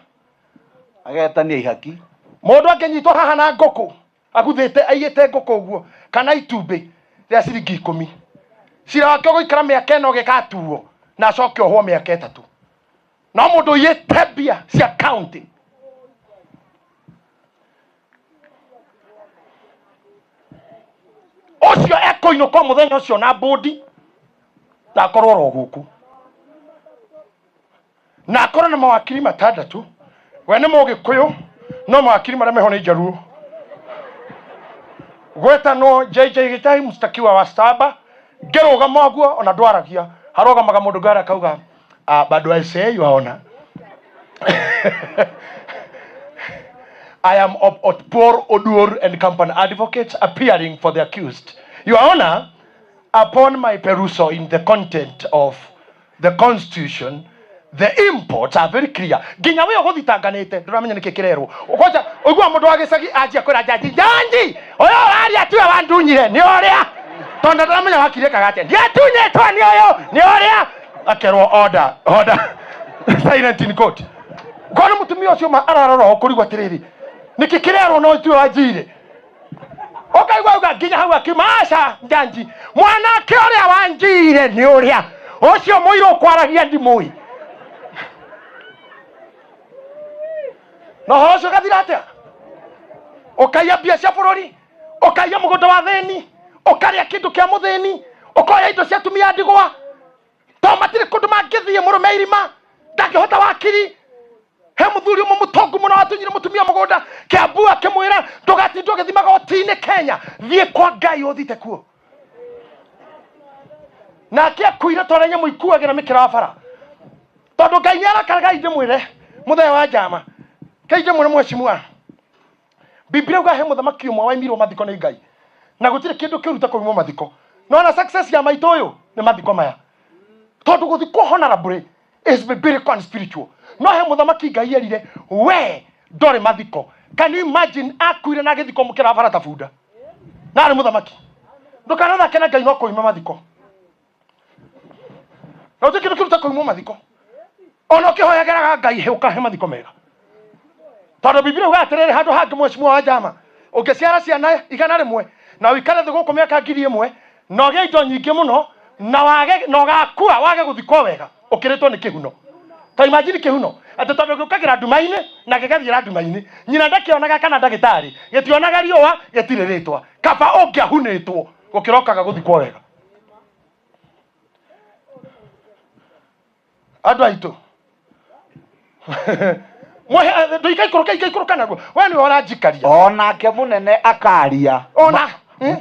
[SPEAKER 2] agetania ihaki.
[SPEAKER 1] Mũndũ angĩnyitwo haha na ngũkũ aguthĩte aiyĩte ngũkũ ũguo kana itumbĩ rĩa ciringi 10, cira wake ũgũikara mĩaka ĩno ũgĩgatuo na acoke ohwo mĩaka 3. No mũndũ ũiyĩte mbia cia county ũcio ekũinũka mũthenya ũcio na mbũndi na akorwo oro gũkũ na akorwo na mawakiri matandatũ. We nĩ mũgĩkũyũ no mawakiri marĩa meho nĩ njaruo. Gwetanwo JJ Gĩtai mshtakiwa wa saba, ngĩrũgama ũguo ona ndwaragia, harũgamaga mũndũ ngara akauga, bado I say you honor. I am of Otpor Oduor and Company Advocates appearing for the accused. Your Honor, upon my perusal in the content of the Constitution, the imports are very clear. Nginya we ũgũthitanganĩte ndũramenya nĩkĩ kĩrerwo. Kwanja ũigua mũndũ wa gĩcagi anjia kwĩra njanji, njanji ũyũ ũraria tiwe wandunyire nĩ ũrĩa, tondũ ndũramenya wakiri ekaga atĩa, ndiatunyĩtwo nĩ ũyũ nĩ ũrĩa, akerwo order order silent in court. Kwana mũtumia ũcio ma ararora ũkũrigwo atĩrĩrĩ, nĩkĩ kĩrerwo no tiwe wanjiire. Ũkaigua auga nginya hau akiuma, aca njanji, mwanake ũrĩa wanjiire nĩ ũrĩa ũcio mũirũ ũkwaragia ndimũĩ. Na ũhoro ũcio ũgathira atĩa? Ũkaiya mbia cia bũrũri, ũkaiya mũgũnda wa thĩni, ũkarĩa kĩndũ kĩa mũthĩni, ũkoya indo cia atumia a ndigwa, tondũ matirĩ kũndũ mangĩthiĩ, mũrũme irima ndangĩhota wakiri. He mũthuri ũmwe mũtongu mũno watunyire mũtumia mũgũnda Kĩambu, akĩmwĩra ndũgatindwo ũgĩthiĩ magoti-inĩ Kenya, thiĩ kwa Ngai ũthite kuo. Nake akuire tondũ nyamũ ikuagĩra mĩkĩra wa bara, tondũ Ngai nĩ arakaraga. Ndĩmwĩre mũthenya wa njama, Ngai ndĩmwĩre mheshimiwa, Biblia uga he mũthamaki ũmwe waimirwo mathiko nĩ Ngai, na gũtirĩ kĩndũ kĩũru ta kũimwo mathiko. No na success ya maitũ ũyũ nĩ mathiko maya, tondũ gũthikwo honorably is biblical and spiritual. No he mũthamaki Ngai erire we ndorĩ mathiko. Can you imagine akuire na agĩthikwo mũkĩra wa bara ta bunda, na arĩ mũthamaki? Ndũkanathake na Ngai no kũima mathiko. Na gũtirĩ kĩndũ kĩũru ta kũimwo mathiko. Ona ũkĩhoyagĩraga Ngai he ũkahe mathiko mega, tondũ Biblia uga atĩrĩrĩ handũ hangĩ, mheshimiwa wa njama, ũngĩciara ciana 100 na ũikare thĩ gũkũ mĩaka 1000 na ũgĩe indo nyingĩ mũno na wage na ũgakua wage gũthikwo wega, ũkĩrĩtwo nĩ kĩhuno. Ta imagine kĩhuno atĩ tondũ gĩũkagĩra nduma-inĩ na gĩgathiĩra nduma-inĩ, nyina ndakĩonaga kana ndagĩtarĩ, gĩtionaga riũa, gĩtirĩ rĩtwa. Kaba ũngĩahunĩtwo gũkĩrokaga gũthikwo wega. Andũ aitũ, Ndũikaikũrũka ikaikũrũka naguo we nĩwe ũranjikaria.
[SPEAKER 2] O nake mũnene akaria
[SPEAKER 1] ona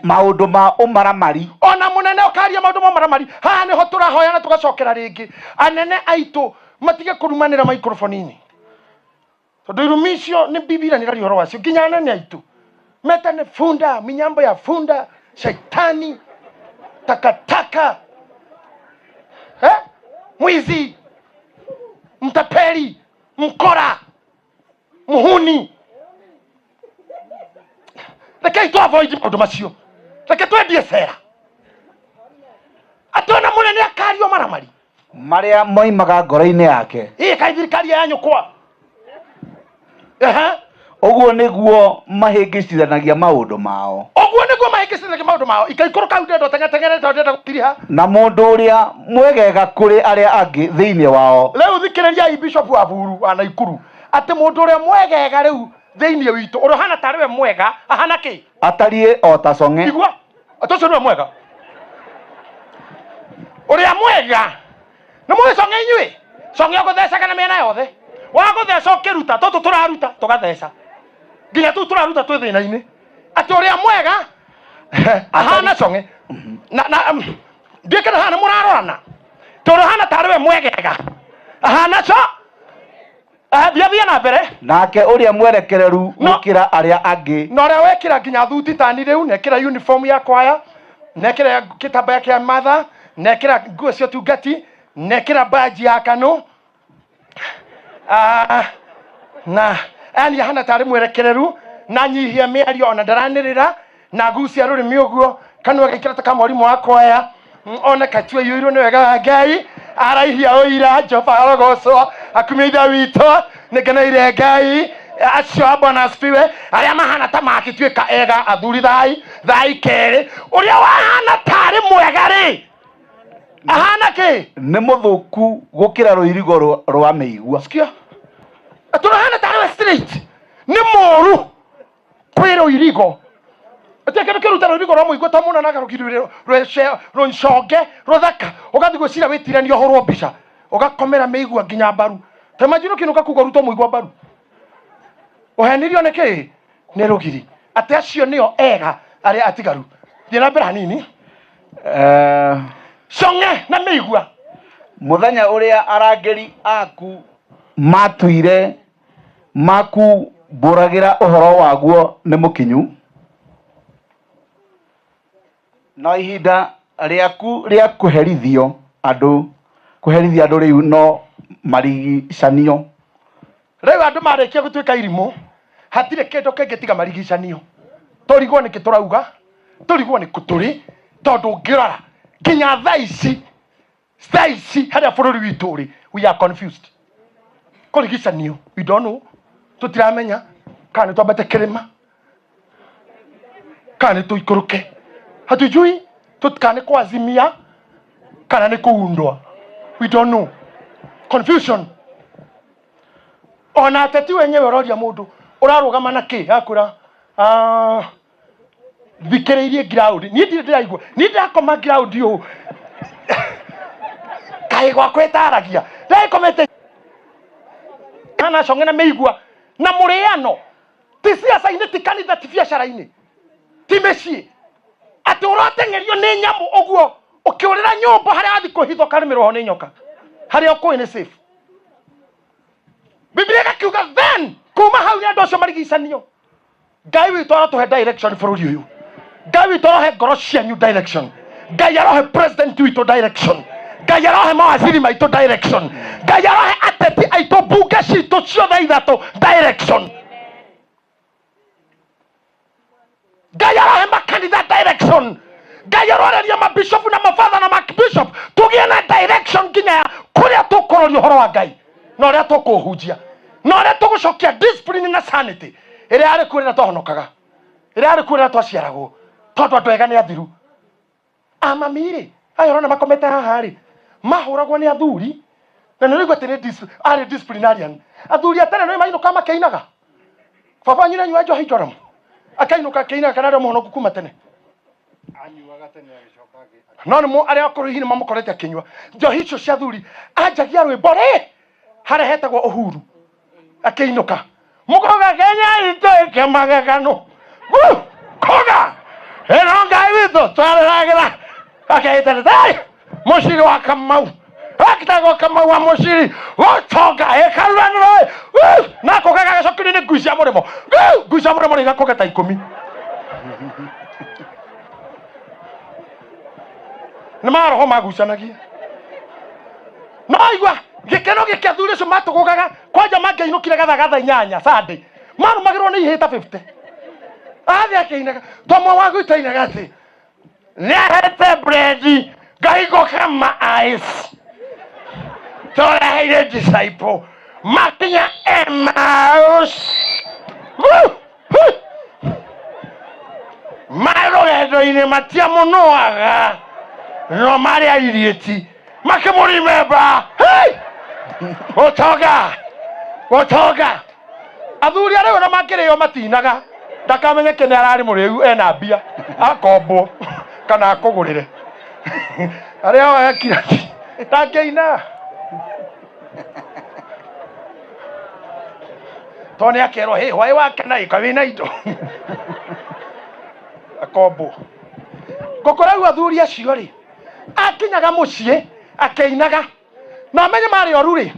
[SPEAKER 2] maũndũ ma ũmaramari.
[SPEAKER 1] Ona mũnene ũkaria maũndũ ma maramari. Haha nĩho tũrahoya na tũgacokera rĩngĩ anene aitũ matige kũrumanĩra maikroboni-inĩ, tondũ irumi icio nĩ Biblia nĩ iraria ũhoro wacio. Nginya anene aitũ metane funda, minyambo ya funda, shaitani, takataka, eh? Mwizi, mtapeli, mkora, muhuni. Rekei tu avoid maũndũ macio, reke twendie cera atĩ ona mũnene akario maramari
[SPEAKER 2] marĩa moimaga ngoro-inĩ yake.
[SPEAKER 1] Ĩ kaĩ thirikari ya nyũkwa? Ehe.
[SPEAKER 2] Ũguo nĩguo mahĩngĩcithanagia maũndũ mao.
[SPEAKER 1] Ũguo nĩguo mahĩngĩcithanagia maũndũ mao. Ikaikũrũka hau, ndĩrenda ũteng'eteng'ere tondũ ndĩrenda gũtiriha.
[SPEAKER 2] Na mũndũ ũrĩa mwegega kũrĩ arĩa angĩ thĩinĩ wao.
[SPEAKER 1] Rĩu thikĩrĩriai bishop wa Buru wa Naikuru, atĩ mũndũ ũrĩa mwegega rĩu thĩinĩ witũ, ũrĩa ũhana tarĩ we mwega, ahana kĩ?
[SPEAKER 2] Atariĩ o ta cong'e.
[SPEAKER 1] Igua atĩ ũcio nĩwe mwega, ũrĩa mwega nĩ mũĩ cong'e. Inyuĩ cong'e ũgũthecaga na mĩena yothe, wagũtheca ũkĩruta tũtũ tũraruta tũgatheca nginya tũu tũraruta twĩ thĩna-inĩ. Atĩ ũrĩa mwega ahana cong'e na ndiĩ kana haha nĩ mũrarorana, tondũ ahana tarĩ we mwegega ahana co. Thiĩ thiĩ na mbere.
[SPEAKER 2] Nake ũrĩa mwerekereru
[SPEAKER 1] No.
[SPEAKER 2] gũkĩra arĩa angĩ.
[SPEAKER 1] Na ũrĩa wekĩra nginya thuti tani rĩu, nekĩra uniform ya kwaya, nekĩra kĩtambaya kĩa matha, nekĩra nguo cia ũtungati, nekĩra baji ya kanũ. Ah, na yani ahana tarĩ mwerekereru na nyihia mĩario, ona ndaranĩrĩra na gucia rũrĩmĩ ũguo, kanua gaikara ta ka mwarimũ wa kwaya. One kachua iyũirwo nĩ wega wa Ngai, araihia ũira. Jehova arogocwo, akumio Ithe witũ, nĩngeneire Ngai. Acio a Bwana asifiwe, arĩa mahana ta makĩtuĩka ega athuri thai thai kerĩ, ũrĩa wahana tarĩ mwega rĩ, ahana kĩ?
[SPEAKER 2] Nĩ mũthũku gũkĩra rũirigo rwa mĩigua.
[SPEAKER 1] Sikia, atũrahana tarĩ we straight nĩ mũru kwĩ rũirigo. Atia kĩndũ kĩruta rũirigo rwa mũigua ta mũno na rũgiri rũconge rũthaka, ũgathiĩ gwĩciria wĩtirania ũhũrwo mbica, ũgakomera mĩigua nginya mbaru. Ta imagine ũkĩinũka kuga ũrutwo mũigua mbaru, ũhenirio nĩ kĩĩ? Nĩ rũgiri. Atĩ acio nĩo ega arĩa atigaru. Thiĩ na mbere hanini. Cong'e na mĩigua.
[SPEAKER 2] Mũthenya ũrĩa arangĩri aku matuire makumbũragĩra ũhoro waguo nĩ mũkinyu, na ihinda rĩaku rĩa kũherithio andũ kũherithia andũ rĩu no marigicanio.
[SPEAKER 1] Rĩu andũ marĩkia gũtuĩka irimũ, hatirĩ kĩndũ kĩngĩ tiga marigicanio. Tũrigwo nĩkĩ tũrauga, tũrigwo nĩ kũ tũrĩ, tondũ ũngĩrora nginya thaa ici, thaa ici harĩa bũrũri witũ ũrĩ, we are confused. Kũrigicanio, we don't know, tũtiramenya kana nĩ twambate kĩrĩma kana nĩ tũikũrũke, hatujui kana nĩ kuazimia kana nĩ kuundwa, we don't know, confusion. Ona ateti wenyewe ũroria mũndũ ũrarũgama na kĩ, akwĩra, "Ah, thikĩrĩirie ground, niĩ ndirĩ ndĩraigua, niĩ ndĩrakoma ground ũũ kaĩ gwakwa ĩtaragia ndĩrakomete kana cong'e na mĩigua na mũrĩano." Ti ciaca-inĩ, ti kanitha, ti biacara-inĩ, ti mĩciĩ, atĩ ũrateng'erio nĩ nyamũ ũguo ũkĩũrĩra nyũmba harĩa wathiĩ kwĩhitha ũkarĩmĩrwo ho nĩ nyoka, harĩa ũkũĩ nĩ safe. Biblia ĩgakiuga then kuma hau nĩ andũ acio marigicanio. Ngai witũ arotũhe direction bũrũri ũyũ. Ngai witũ arohe ngoro cianyu direction. Ngai arohe president witũ direction. Ngai arohe mawaziri maitũ direction. Ngai arohe ateti aitũ, mbunge citũ ciothe ithatũ direction. Ngai arohe makanitha direction. Ngai aroreria mabishopu na mabatha na makbishop, tũgĩe na direction nginya ya kũrĩa tũkũroria ũhoro wa Ngai na ũrĩa tũkũhunjia na ũrĩa tũgũcokia discipline na sanity ĩrĩa yarĩ kuo rĩrĩa twahonokaga, ĩrĩa yarĩ kuo rĩrĩa twaciaragwo, tondũ andũ ega nĩ athiru. Amami rĩ, aya ũrona makomete haha rĩ, mahũragwo nĩ athuri na nĩ ũraigua atĩ nĩ arĩ disciplinarian. Athuri a tene nĩ mainũkaga makĩinaga. Baba wanyu nĩanyuaga njohi njoramu akainũka akĩinaga, kana arĩ mũhonoku kuma tene? No nĩ arĩa akũrũ hihi nĩ mamũkorete akĩnyua njohi icio cia athuri. Anjagia rwĩmbo rĩ harĩa hetagwo Uhuru. Akĩinũka mũkoga Kenya itũ ĩke magegano. Woo! Koga ĩno Ngai witũ twarĩragĩra akeĩtanĩta mũciri wa Kamau akitagwo Kamau wa mũciri gũtonga ĩkaruranĩro na koga gagacokerio nĩ ngui cia mũrĩmo. Woo! Ngui cia mũrĩmo nĩ igakoga ta 10 nĩ maroho magucanagia. No igua gĩkeno gĩkĩ athuri acio matũgũgaga kwanja mangĩainũkire gathaga thaa 8 Sunday marũmagĩrwo nĩ ihĩĩ ta 50 athiĩ akĩinaga tomwe wa gwitũ ainaga atĩ nĩahete brendi ngahingo kama ice toreheire disciple makinya Emmaus. Woo! Woo! Marĩ rũgendo-inĩ matiamũnũaga no marĩ airiĩti makĩmũrimemba. Hey! Ũtonga ũtonga athuri arĩa ona mangĩrĩo matinaga ndakamenye kĩne ararĩ mũrĩu ena mbia akombwo kana akũgũrĩre arĩa o ekira ndangĩina tondũ nĩ akerwo hĩ hwaĩ wakena ĩ kaĩ wĩna indo akombwo. Ngũkũrau athuri acio rĩ akinyaga mũciĩ akĩinaga na amenye marĩ oru rĩ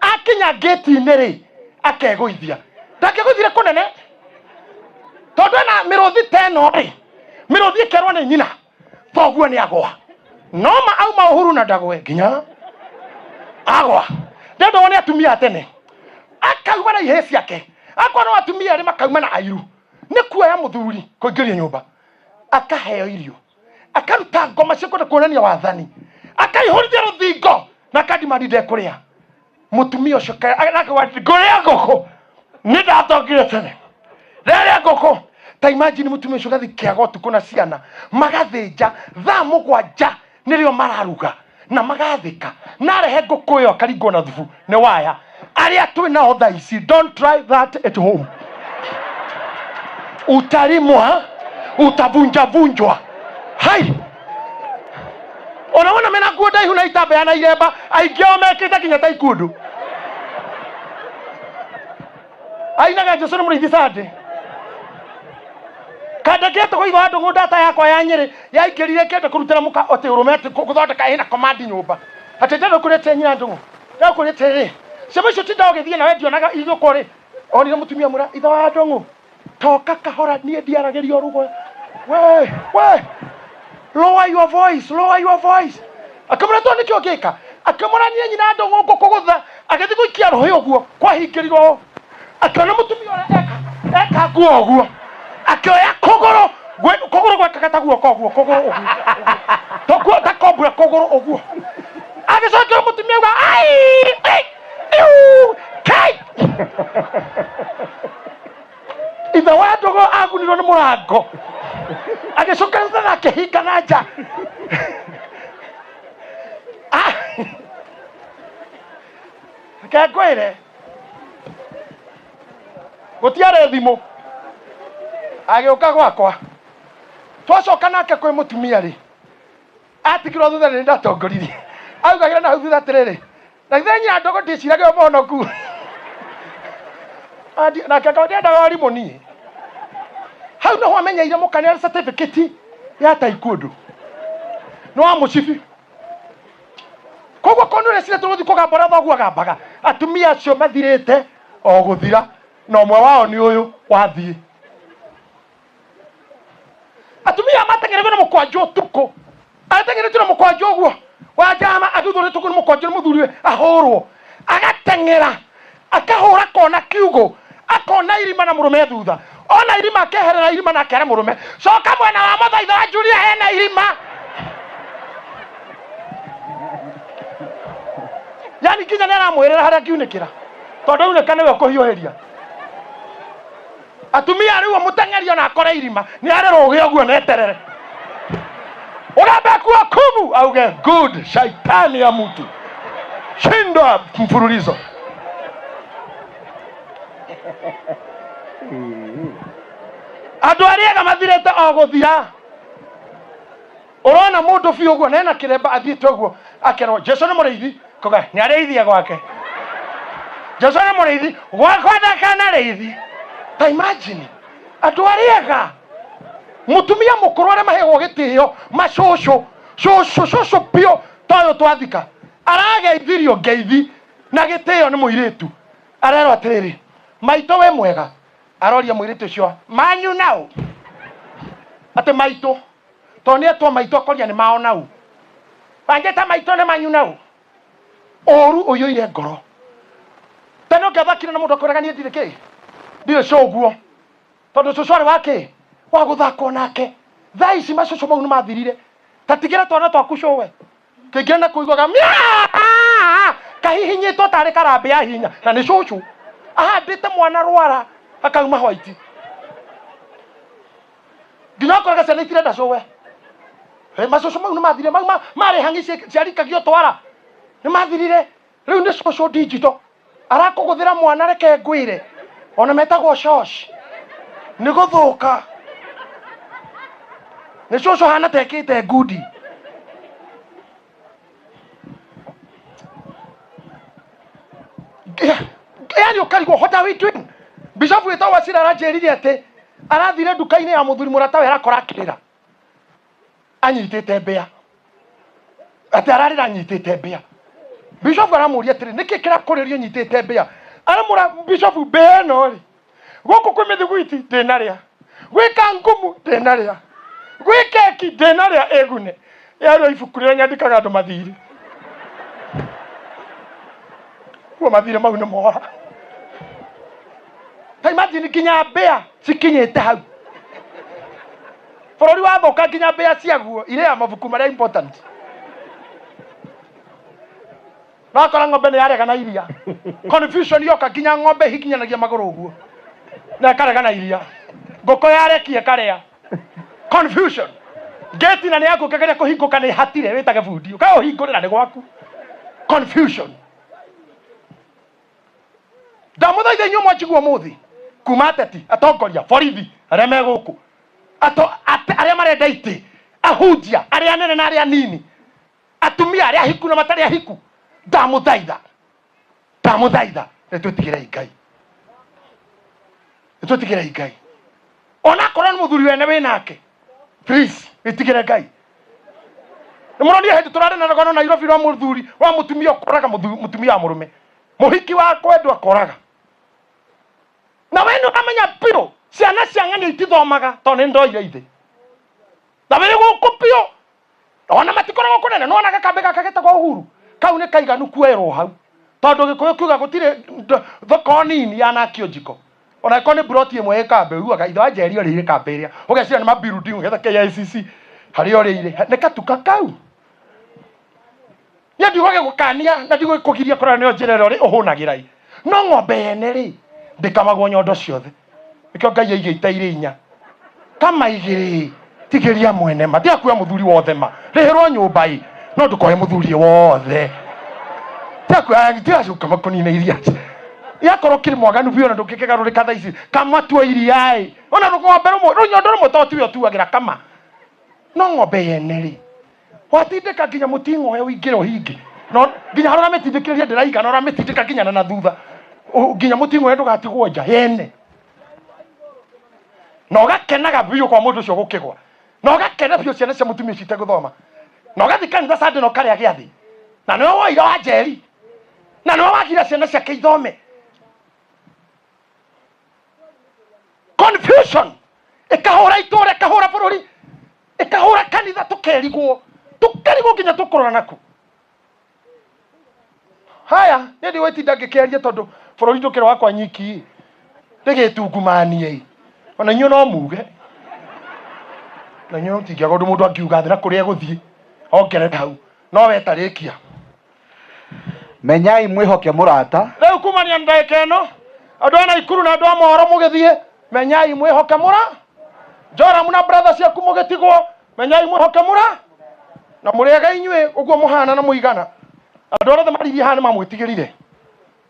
[SPEAKER 1] akinya ngĩti-inĩ rĩ akegũithia ndangĩgũithire kũnene tondũ ena mĩrũthi ta ĩno rĩ mĩrũthi ĩkerwo nĩ nyina thoguo nĩ agwa no ma auma Uhuru na ndagwe nginya agwa ndendwo nĩ atumia a tene akauma na ihĩĩ ciake akorwo no atumia erĩ makauma na airu nĩ kuoya mũthuri kũingĩrio nyũmba akaheo irio akaruta ngoma cia kwenda kuonania wathani akaihũrithia rũthingo na akandimandi ndekũrĩa mũtumia ũcio akauga ngũrĩa ngũkũ nĩ ndatongire tene rĩrĩa ngũkũ ta imagine mũtumia ũcio gathi kĩaga ũtukũ na ciana magathĩnja thaa 7 nĩrĩo mararuga na magathĩka na arehe ngũkũ ĩyo akaringwo na thubu nĩ waya arĩa twĩ nao thaa ici. Don't try that at home, utalimwa, utavunjavunjwa. Hai ona wona mena nguo ndaihu na itambaya na iremba aingĩ ao mekĩte nginya ta ikundu ainaga Jesu nĩ mũrĩithi sande kandekete kũiga andũ ng'ũndũ ndata yakwa ya Nyĩrĩ yaingĩrire kĩenda kũrutĩra mũka atĩ ũrũme atĩ gũthondeka ĩna command nyũmba atĩ ndenda kũrĩte nyina ndũng'ũ ndakũrĩte rĩ ciama icio tinda ũgĩthiĩ nawe ndionaga igũkwo rĩ onire mũtumia mũra ithe wa ndũng'ũ toka kahora niĩ ndiaragĩria ũrugo we we lower your voice, lower your voice. Akĩmũra to nĩkĩo ngĩka akĩmũra niĩ nyina ndũng'ũ ngũkũgũtha agĩthiĩ gũikia rũhĩ ũguo kwahingĩrirwo akĩona mũtumia ũrĩa eka eka nguo ũguo akĩoya kũgũrũ kũgũrũ gwekaga ta guoko ũguo kũgũrũ ũguo tokuo ta kombura kũgũrũ ũguo agĩcokera mũtumia uga ai ai iu kai ithe wa ndũgũ agunirwo nĩ mũrango agĩcoka thutha na akĩhinga na nja. Ah. Reke ngwĩre gũtiarĩ thimũ agĩũka gwakwa twacoka nake kwĩ mũtumia rĩ atigirwo thutha nĩ ndatongoririe augagĩra na hau thutha atĩrĩrĩ na githĩ nyina ndogo ndĩciragia mũhonoku. Nake akauga ndiendaga warimũ niĩ hau noho amenyeire mũkanĩa certificate ya taekwondo nĩ wa mũcibi koguo korwo nĩ ũreciria tũgũthiĩ kũgamba ũrĩa thoguo agambaga atumia acio mathirĩte o gũthira na ũmwe wao nĩ ũyũ wathiĩ atumia mateng'ereirwo nĩ mũkwanjũ ũtukũ ateng'eretio na mũkwanjũ ũguo wa njama athuthũrĩtwo nĩ mũkwanjũ nĩ mũthuriwe ahũrwo agateng'era akahũra kona kiugũ akona irima na mũrũme thutha ona irima akeherera irima na akera mũrũme coka mwena wa mũthaitha wa Julia hena irima. Yani nginya nĩ aramwĩrĩra harĩa angiunĩkĩra tondũ aunĩka nĩwe ũkũhiũhĩria atumia rĩu mũteng'eri ona akore irima nĩ arĩ rũgĩ ũguo neterere ũgambe kuo kubu auge good shaitani ya mtu shindwa mfululizo. Andũ arĩa ega mathirĩte o gũthira ũrona mũndũ biũ ũguo nena kĩremba athiĩte ũguo akerwo Jesu nĩ mũrĩithi kuga nĩ arĩithia gwake. Jesu nĩ mũrĩithi gwakwa ndakanarĩithi. Ta imagine andũ arĩa ega, mũtumia mũkũrũ arĩa maheagwo gĩtĩo, macũcũ cũcũ cũcũ biũ ta ũyũ twathika, arageithirio ngeithi na gĩtĩo nĩ mũirĩtu, arerwo atĩrĩrĩ, maitũ wĩ mwega? Aroria mũirĩtu ũcio, manyu nau? Atĩ maitũ, tondũ nĩ etwo maitũ akoria nĩ mao nau, wanjĩta maitũ nĩ manyu nau. Ũru ũiyũire ngoro. Tene ũngĩathakire na mũndũ akwĩraga niĩ ndirĩ kĩ, ndirĩ cũguo, tondũ cũcũ arĩ wa kĩ, wa gũthakwo nake. Thaa ici macũcũ mau nĩ mathirire. Ta tigĩra twana twaku cũwe, kĩngĩra na kũiguaga mĩaa kahihinyĩtwo tarĩ karambĩ ya hinya, na nĩ cũcũ ahandĩte mwana rwara akauma white, nginya ũkoraga ciana itirenda cũwe. Macũcũ mau nĩ mathirire, mau marĩ hang'i ciarikagio twara nĩ mathirire. Rĩu nĩ cũcũ digital arakũgũthĩra mwana, reke ngwĩre, ona metagwo shosh nĩ gũthũka, nĩ cũcũ hana tekĩte ngundi. Yani ũkarigwo, what are we doing? Bishop wĩtagwo Wachira aranjĩrire atĩ arathire nduka-inĩ ya mũthuri mũratawe, arakora akĩrĩra anyitĩte mbĩa, atĩ ararĩra anyitĩte mbĩa. Bishop aramũria atĩrĩ, nĩkĩ kĩrakũrĩria ũnyitĩte mbĩa? Aramũra bishop, mbĩa ĩno rĩ, gũkũ kwĩ mĩthiguiti ndĩnarĩa, gwĩ kangumu ndĩnarĩa, gwĩ keki ndĩnarĩa, ĩgune yarĩo ibuku rĩrĩa nyandĩkaga andũ mathirĩ kuo, mathirĩ mau nĩ mora. Ta imagine nginya mbĩa cikinyĩte hau, bũrũri wathũka nginya mbĩa ciaguo irĩa mabuku marĩa important. Wakora ng'ombe nĩ yarega na iria, confusion yoka, nginya ng'ombe hikinyanagia magũrũ ũguo na ĩkarega na iria, ngũkũ yarekia ĩkarĩa, confusion. Ngĩti na nĩ yaku ũkĩgeria kũhingũka nĩ hatire, wĩtage bundi ũkaũhingũrĩra nĩ gwaku, confusion. Ndamũthaitha inyuĩ mwanjigua ũmũthĩ, kuma ateti, atongoria, borithi arĩa me gũkũ, arĩa marenda itĩ, ahunjia arĩa anene na arĩa anini, atumia arĩa ahiku na matarĩ ahiku, ndamũthaitha, ndamũthaitha, nĩ twĩtigĩrei Ngai, nĩ twĩtigĩrei Ngai. Onakorwo nĩ mũthuri wene wĩ nake, please wĩtigĩre Ngai. Nĩ mũronire hĩndĩ tũrarĩ na rũgano Nairobi rwa mũthuri wa mũtumia ũkoraga mũtumia wa mũrũme, mũhiki wa kwendwo akoraga, na we nĩ ũramenya biũ ciana cia ng'ania itithomaga tondũ nĩ ndoire ithe na wĩ gũkũ biũ, ona matikoragwo kũnene. Nĩwona gakambĩ gaka getagwo Uhuru kau nĩ kaiganu kuoerwo hau, tondũ Gĩkũyũ kiuga gũtirĩ thoko nini yanakio njiko, ona ĩkorwo nĩ broti ĩmwe ĩ kambĩ. Ugaga ithe wa Njeri ũrĩire kambĩ ĩrĩa, ũgeciria nĩ mabuilding, ũgetha KICC harĩa ũrĩire nĩ katuka kau. Niĩ ndigũgĩgũkania na ndigũkũgiria kũrora, nĩyo njĩra ĩrĩa ũrĩ ũhũnagĩra ĩ, no ng'ombe yene rĩ, ndĩkamagwo nyondo ciothe. Nĩkĩo Ngai aigĩte irĩ inya, kama igĩrĩ tigĩria mwene ma, tiga kuoya mũthuri wothe ma, rĩhĩrwo nyũmba ĩ, no ndũkoe mũthuri wothe, tiga kuoya, tiga gũkama kũnina iria yakorwo kĩrĩ mwaganu biũ na ndũngĩkĩgarũrĩka thaa ici, kama tua iria ĩ, ona rũng'ombe rũmwe, rũnyondo rũmwe to tiwe ũtuagĩra, kama no ng'ombe yene rĩ, watindĩka nginya mũting'oe ũingĩre ũhinge, no nginya harĩa ũramĩtindĩkĩrĩria ndĩraigana, ũramĩtindĩka nginya na thutha, nginya mũting'oe ndũgatigwo nja yene, na ũgakenaga biũ kwa mũndũ ũcio gũkĩgwa, na ũgakena biũ ciana cia mũtumia ũcio itegũthoma, na ũgathiĩ kanitha Sunday na ũkarĩa gĩathĩ, na nĩwe woire wa Njeri, na nĩwe wagira ciana ciake ithome. Confusion ĩkahũra itũra, ĩkahũra bũrũri, ĩkahũra kanitha, tũkerigwo, tũkarigwo nginya tũkũrora naku. Haya, niĩ ndigwĩtinda ngĩkĩaria tondũ bũrũri ndũkĩrĩ wakwa nyiki, ndĩgĩtungumanie ona inyuĩ no muge, na inyuĩ mũtingĩaga ũndũ mũndũ angiuga thĩ na kũrĩa egũthiĩ ongerere hau, no we tarĩkia.
[SPEAKER 2] Menyai mwĩhoke mũrata.
[SPEAKER 1] Rĩu kumania na ndagĩka ĩno, andũ a Naikuru na andũ a mohoro mũgĩthiĩ, menyai mwĩhoke mũra Joramu na brother ciaku mũgĩtigwo, menyai mwĩhoke mũra na mũrĩega inyuĩ ũguo mũhana na mũigana. Andũ arĩa othe maririe haha nĩ mamwĩtigĩrire,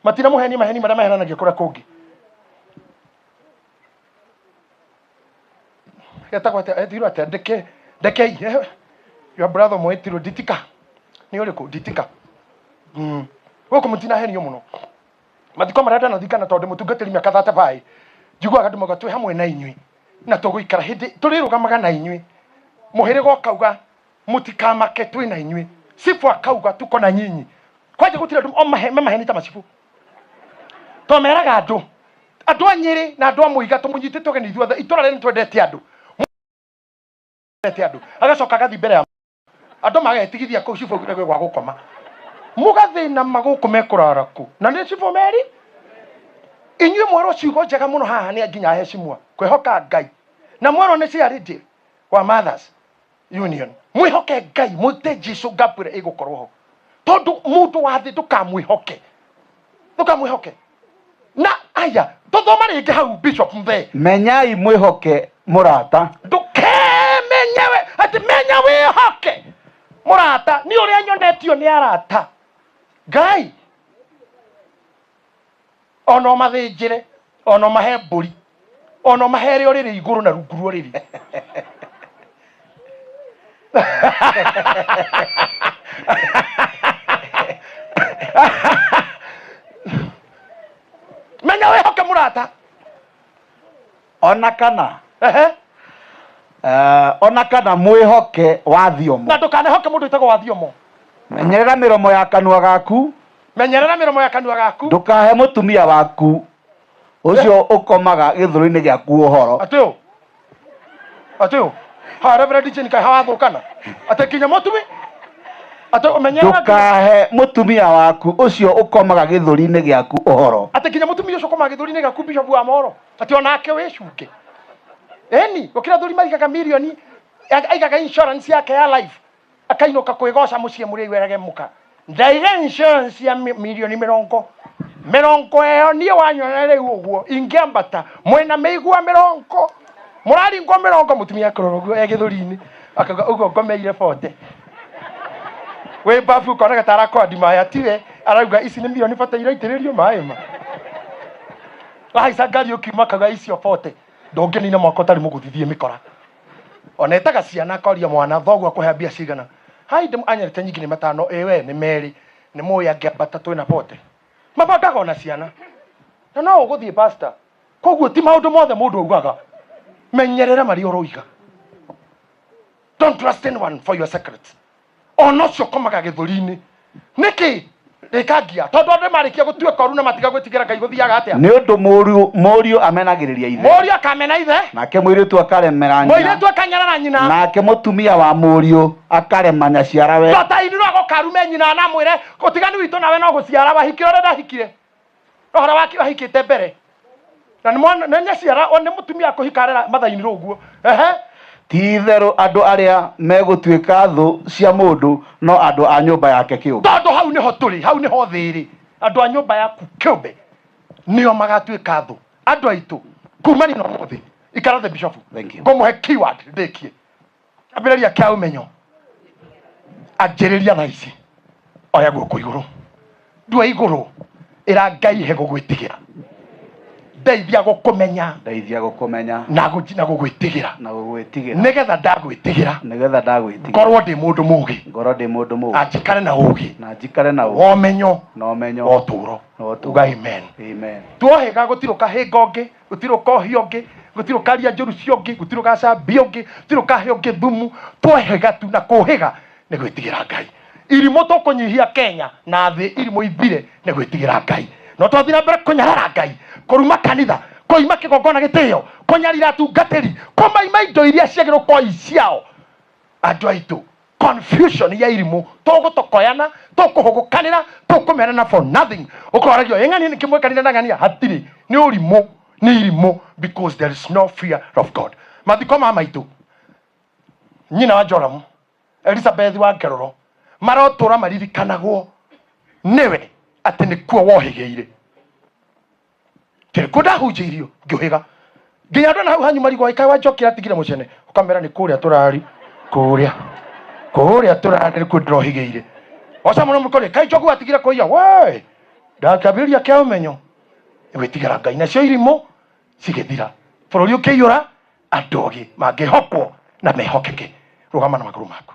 [SPEAKER 1] matinamũhenia maheni marĩa mahenanagia kũrĩa kũngĩ. Getagwo atĩa? Etirwo atĩa? Ndeke ndekei, your brother mwĩtirwo Nditika, nĩ ũrĩkũ Nditika? Gũkũ mũtinahenio mũno. Mathiko marĩa ndanathikana tondũ mũtungatĩri mĩaka 35 njiguaga andũ mauga twĩ hamwe na inyuĩ na tũgũikara hĩndĩ tũrĩrũgamaga na inyuĩ. Mũhĩrĩga ũkauga mũtikamake twĩ na inyuĩ. Cibũ akauga tuko na nyinyi. Kwanja gũtirĩ andũ o mahe maheni ta macibũ. Twameraga andũ andũ a Nyĩrĩ na andũ a Mũiga tũmũnyitĩte ũgeni ithuothe itũra rĩrĩ nĩtwendete andũ. Twendete andũ. Agacoka agathiĩ mbere ya andũ magetigithia kũu cibũ augire gwĩ gwa gũkoma. Mũgathĩna ma gũkũ mekũrara kũ na nĩ cibũ meri. Inyuĩ mwerwo ciugo njega mũno haha nĩ nginya heshimwa kwĩhoka Ngai na mwerwo nĩ charity wa Mothers Union mwĩhoke Ngai mwĩte Jesu Gabriel ĩgũkorwo ho tondũ mũndũ wa thĩ ndũkamwĩhoke ndũkamwĩhoke na aya tũthoma rĩngĩ hau Bishop Mthee.
[SPEAKER 2] Menyai mwĩhoke mũrata.
[SPEAKER 1] Ndũkemenye we atĩ menya wĩhoke mũrata nĩ ũrĩa nyonetio nĩ arata Ngai ona ũmathĩnjĩre ona ũmahe mbũri ona ũmahere ũrĩrĩ igũrũ na rungu rwa ũrĩrĩ. Menya wĩhoke mũrata.
[SPEAKER 2] Ona kana
[SPEAKER 1] Ehe.
[SPEAKER 2] Ona kana mwĩhoke wa thiomo.
[SPEAKER 1] Na ndũkanehoke mũndũ wĩtagwo wa thiomo.
[SPEAKER 2] Menyerera mĩromo ya kanua gaku.
[SPEAKER 1] Menyerera mĩromo ya kanua gaku.
[SPEAKER 2] Ndũkahe mũtumia waku ũcio ũkomaga gĩthũri-inĩ gĩaku ũhoro.
[SPEAKER 1] Atĩ ũ? Atĩ ũ? Ha Reverend Jane kaĩ hawathũkana? Atĩ nginya mũtumi? Atĩ ũmenyerera nginya
[SPEAKER 2] Ndũkahe mũtumia waku ũcio ũkomaga gĩthũri-inĩ gĩaku ũhoro.
[SPEAKER 1] Atĩ nginya mũtumia ũcio ũkomaga gĩthũri-inĩ gĩaku Bishop wa Moro? Atĩ onake wĩcunge. Ĩni, gũkĩra athuri maigaga mirioni, aigaga insurance yake ya life. Akainũka kwĩgoca mũciĩ mũrĩu erage mũka ndaiga insurance ya mirioni mĩrongo mĩrongo ĩyo niĩ wanyona rĩu ũguo ingĩambata mwĩna mĩigua mĩrongo mũraringwo mĩrongo mũtumia akũrora ũguo e gĩthũri-inĩ akauga ũguo ngomeire bote wĩ babu ũkona ta arakwandi maĩ atiwe arauga ici nĩ mirioni bote iraitĩrĩrio maĩ ma wahaica ngari ũkiuma akauga icio bote ndũngĩnina mwaka ũtarĩ mũgũthithie mĩkora. Ona etaga ciana akoria mwana thoguo akũhe mbia cigana. Hai ndĩ anyerete nyingĩ nĩ matano ĩ we nĩ merĩ nĩ mũĩ angĩambata twĩna bote. Mabangaga ona ciana. Na no ũgũthiĩ pastor. Koguo ti maũndũ mothe mũndũ augaga. Menyerera marĩa ũroiga. Don't trust anyone for your secrets. Ona ũcio ũkomaga gĩthũri-inĩ. Nĩkĩ? Rĩkangia. Tondũ andũ marĩkia gũtuĩka oru na matiga gwĩtigĩra Ngai gũthiaga atĩa?
[SPEAKER 2] Nĩ ũndũ mũriũ mũriũ amenagĩrĩria ithe.
[SPEAKER 1] Mũriũ akamena ithe.
[SPEAKER 2] Nake mũirĩtu akaremera nyina.
[SPEAKER 1] Mũirĩtu akanyarara nyina.
[SPEAKER 2] Nake mũtumia wa mũriũ akarema nyaciarawe.
[SPEAKER 1] Tota-inĩ no agoka arume nyina na amwĩre ũtiganu witũ nawe no gũciara wahikire ũrĩa ndahikire. Ũhoro wake wahikĩte mbere. Na nĩ mwana nĩ nyaciara o nĩ mũtumia akũhika arera mathainĩ ũguo. Ehe.
[SPEAKER 2] Ti-itherũ andũ arĩa megũtuĩka thũ cia mũndũ no andũ a nyũmba yake kĩũmbe.
[SPEAKER 1] Tondũ hau nĩho tũrĩ, hau nĩho thĩ ĩrĩ. Andũ a nyũmba yaku kĩũmbe nĩo magatuĩka thũ. Andũ aitũ kumania na ũmũthĩ, ikara thĩ Bishop,
[SPEAKER 2] Thank you.
[SPEAKER 1] ngũmũhe keyword ndĩkie. Kĩambĩrĩria kĩa ũmenyo, anjĩrĩria thaa ici, oya guoko igũrũ, ndua igũrũ, ĩra Ngai he gũgwĩtigĩra, ndeithia gũkũmenya
[SPEAKER 2] Ndeithia gũkũmenya
[SPEAKER 1] na na gũgwĩtigĩra,
[SPEAKER 2] na gũgwĩtigĩra,
[SPEAKER 1] nĩgetha ndagwĩtigĩra
[SPEAKER 2] nĩgetha ndagwĩtigĩra
[SPEAKER 1] ngorwo ndĩ mũndũ mũgĩ,
[SPEAKER 2] ngorwo ndĩ mũndũ mũgĩ,
[SPEAKER 1] na njikare na ũgĩ
[SPEAKER 2] na njikare na ũgĩ
[SPEAKER 1] wa ũmenyo
[SPEAKER 2] na ũmenyo
[SPEAKER 1] wa ũtũũro.
[SPEAKER 2] wa ũtũũro.
[SPEAKER 1] Uga amen.
[SPEAKER 2] Amen.
[SPEAKER 1] Tuohĩga gũtirĩ ũkahĩnga ũngĩ, gũtirĩ ũkohia ũngĩ, gũtirĩ ũkaria njũru cia ũngĩ, gũtirĩ ũgacambia ũngĩ, gũtirĩ ũkahe ũngĩ thumu. Twohĩga tu na kũhĩga nĩ gwĩtigĩra Ngai. Irimũ tũkũnyihia Kenya na thĩ irimũ ithire nĩ gwĩtigĩra Ngai. No twathiĩ na mbere kũnyarara Ngai, kũruma kanitha, kũima kĩgongona gĩtĩo, kũnyarira atungatĩri, kũmaima indo iria ciagĩrĩirwo gũkorwo i ciao. Andũ aitũ, confusion ya irimũ, tũgũtokoyana, tũkũhũgũkanĩra, tũkũmenana for nothing. Ũkoragio ĩ ng'ania nĩkĩ mwĩkanire na ng'ania? Hatirĩ, nĩ ũrimũ, nĩ irimũ because there is no fear of God. Mathiko ma maitũ, nyina wa Joramu, Elizabeth wa Ngerũro, marotũra maririkanagwo nĩwe atĩ nĩkuo wohĩgĩire. Nĩkuo ndahunjĩirio ngĩũhĩga nginya andũ na hau hanyu marigwo ĩkaĩ wa njoki atigire mũcene ũkamera nĩ kũrĩa tũrari kũrĩa kũrĩa tũrari nĩkuo ndĩrohĩgĩire oca mũno mũkore kaĩ njogu atigire kũiya we ndakĩambĩrĩria kĩa ũmenyo gwĩtigĩra Ngai nacio irimũ cigĩthira bũrũri ũkĩiyũra andũ ogĩ mangĩhokwo na mehokeke. Rũgama na magũrũ maku.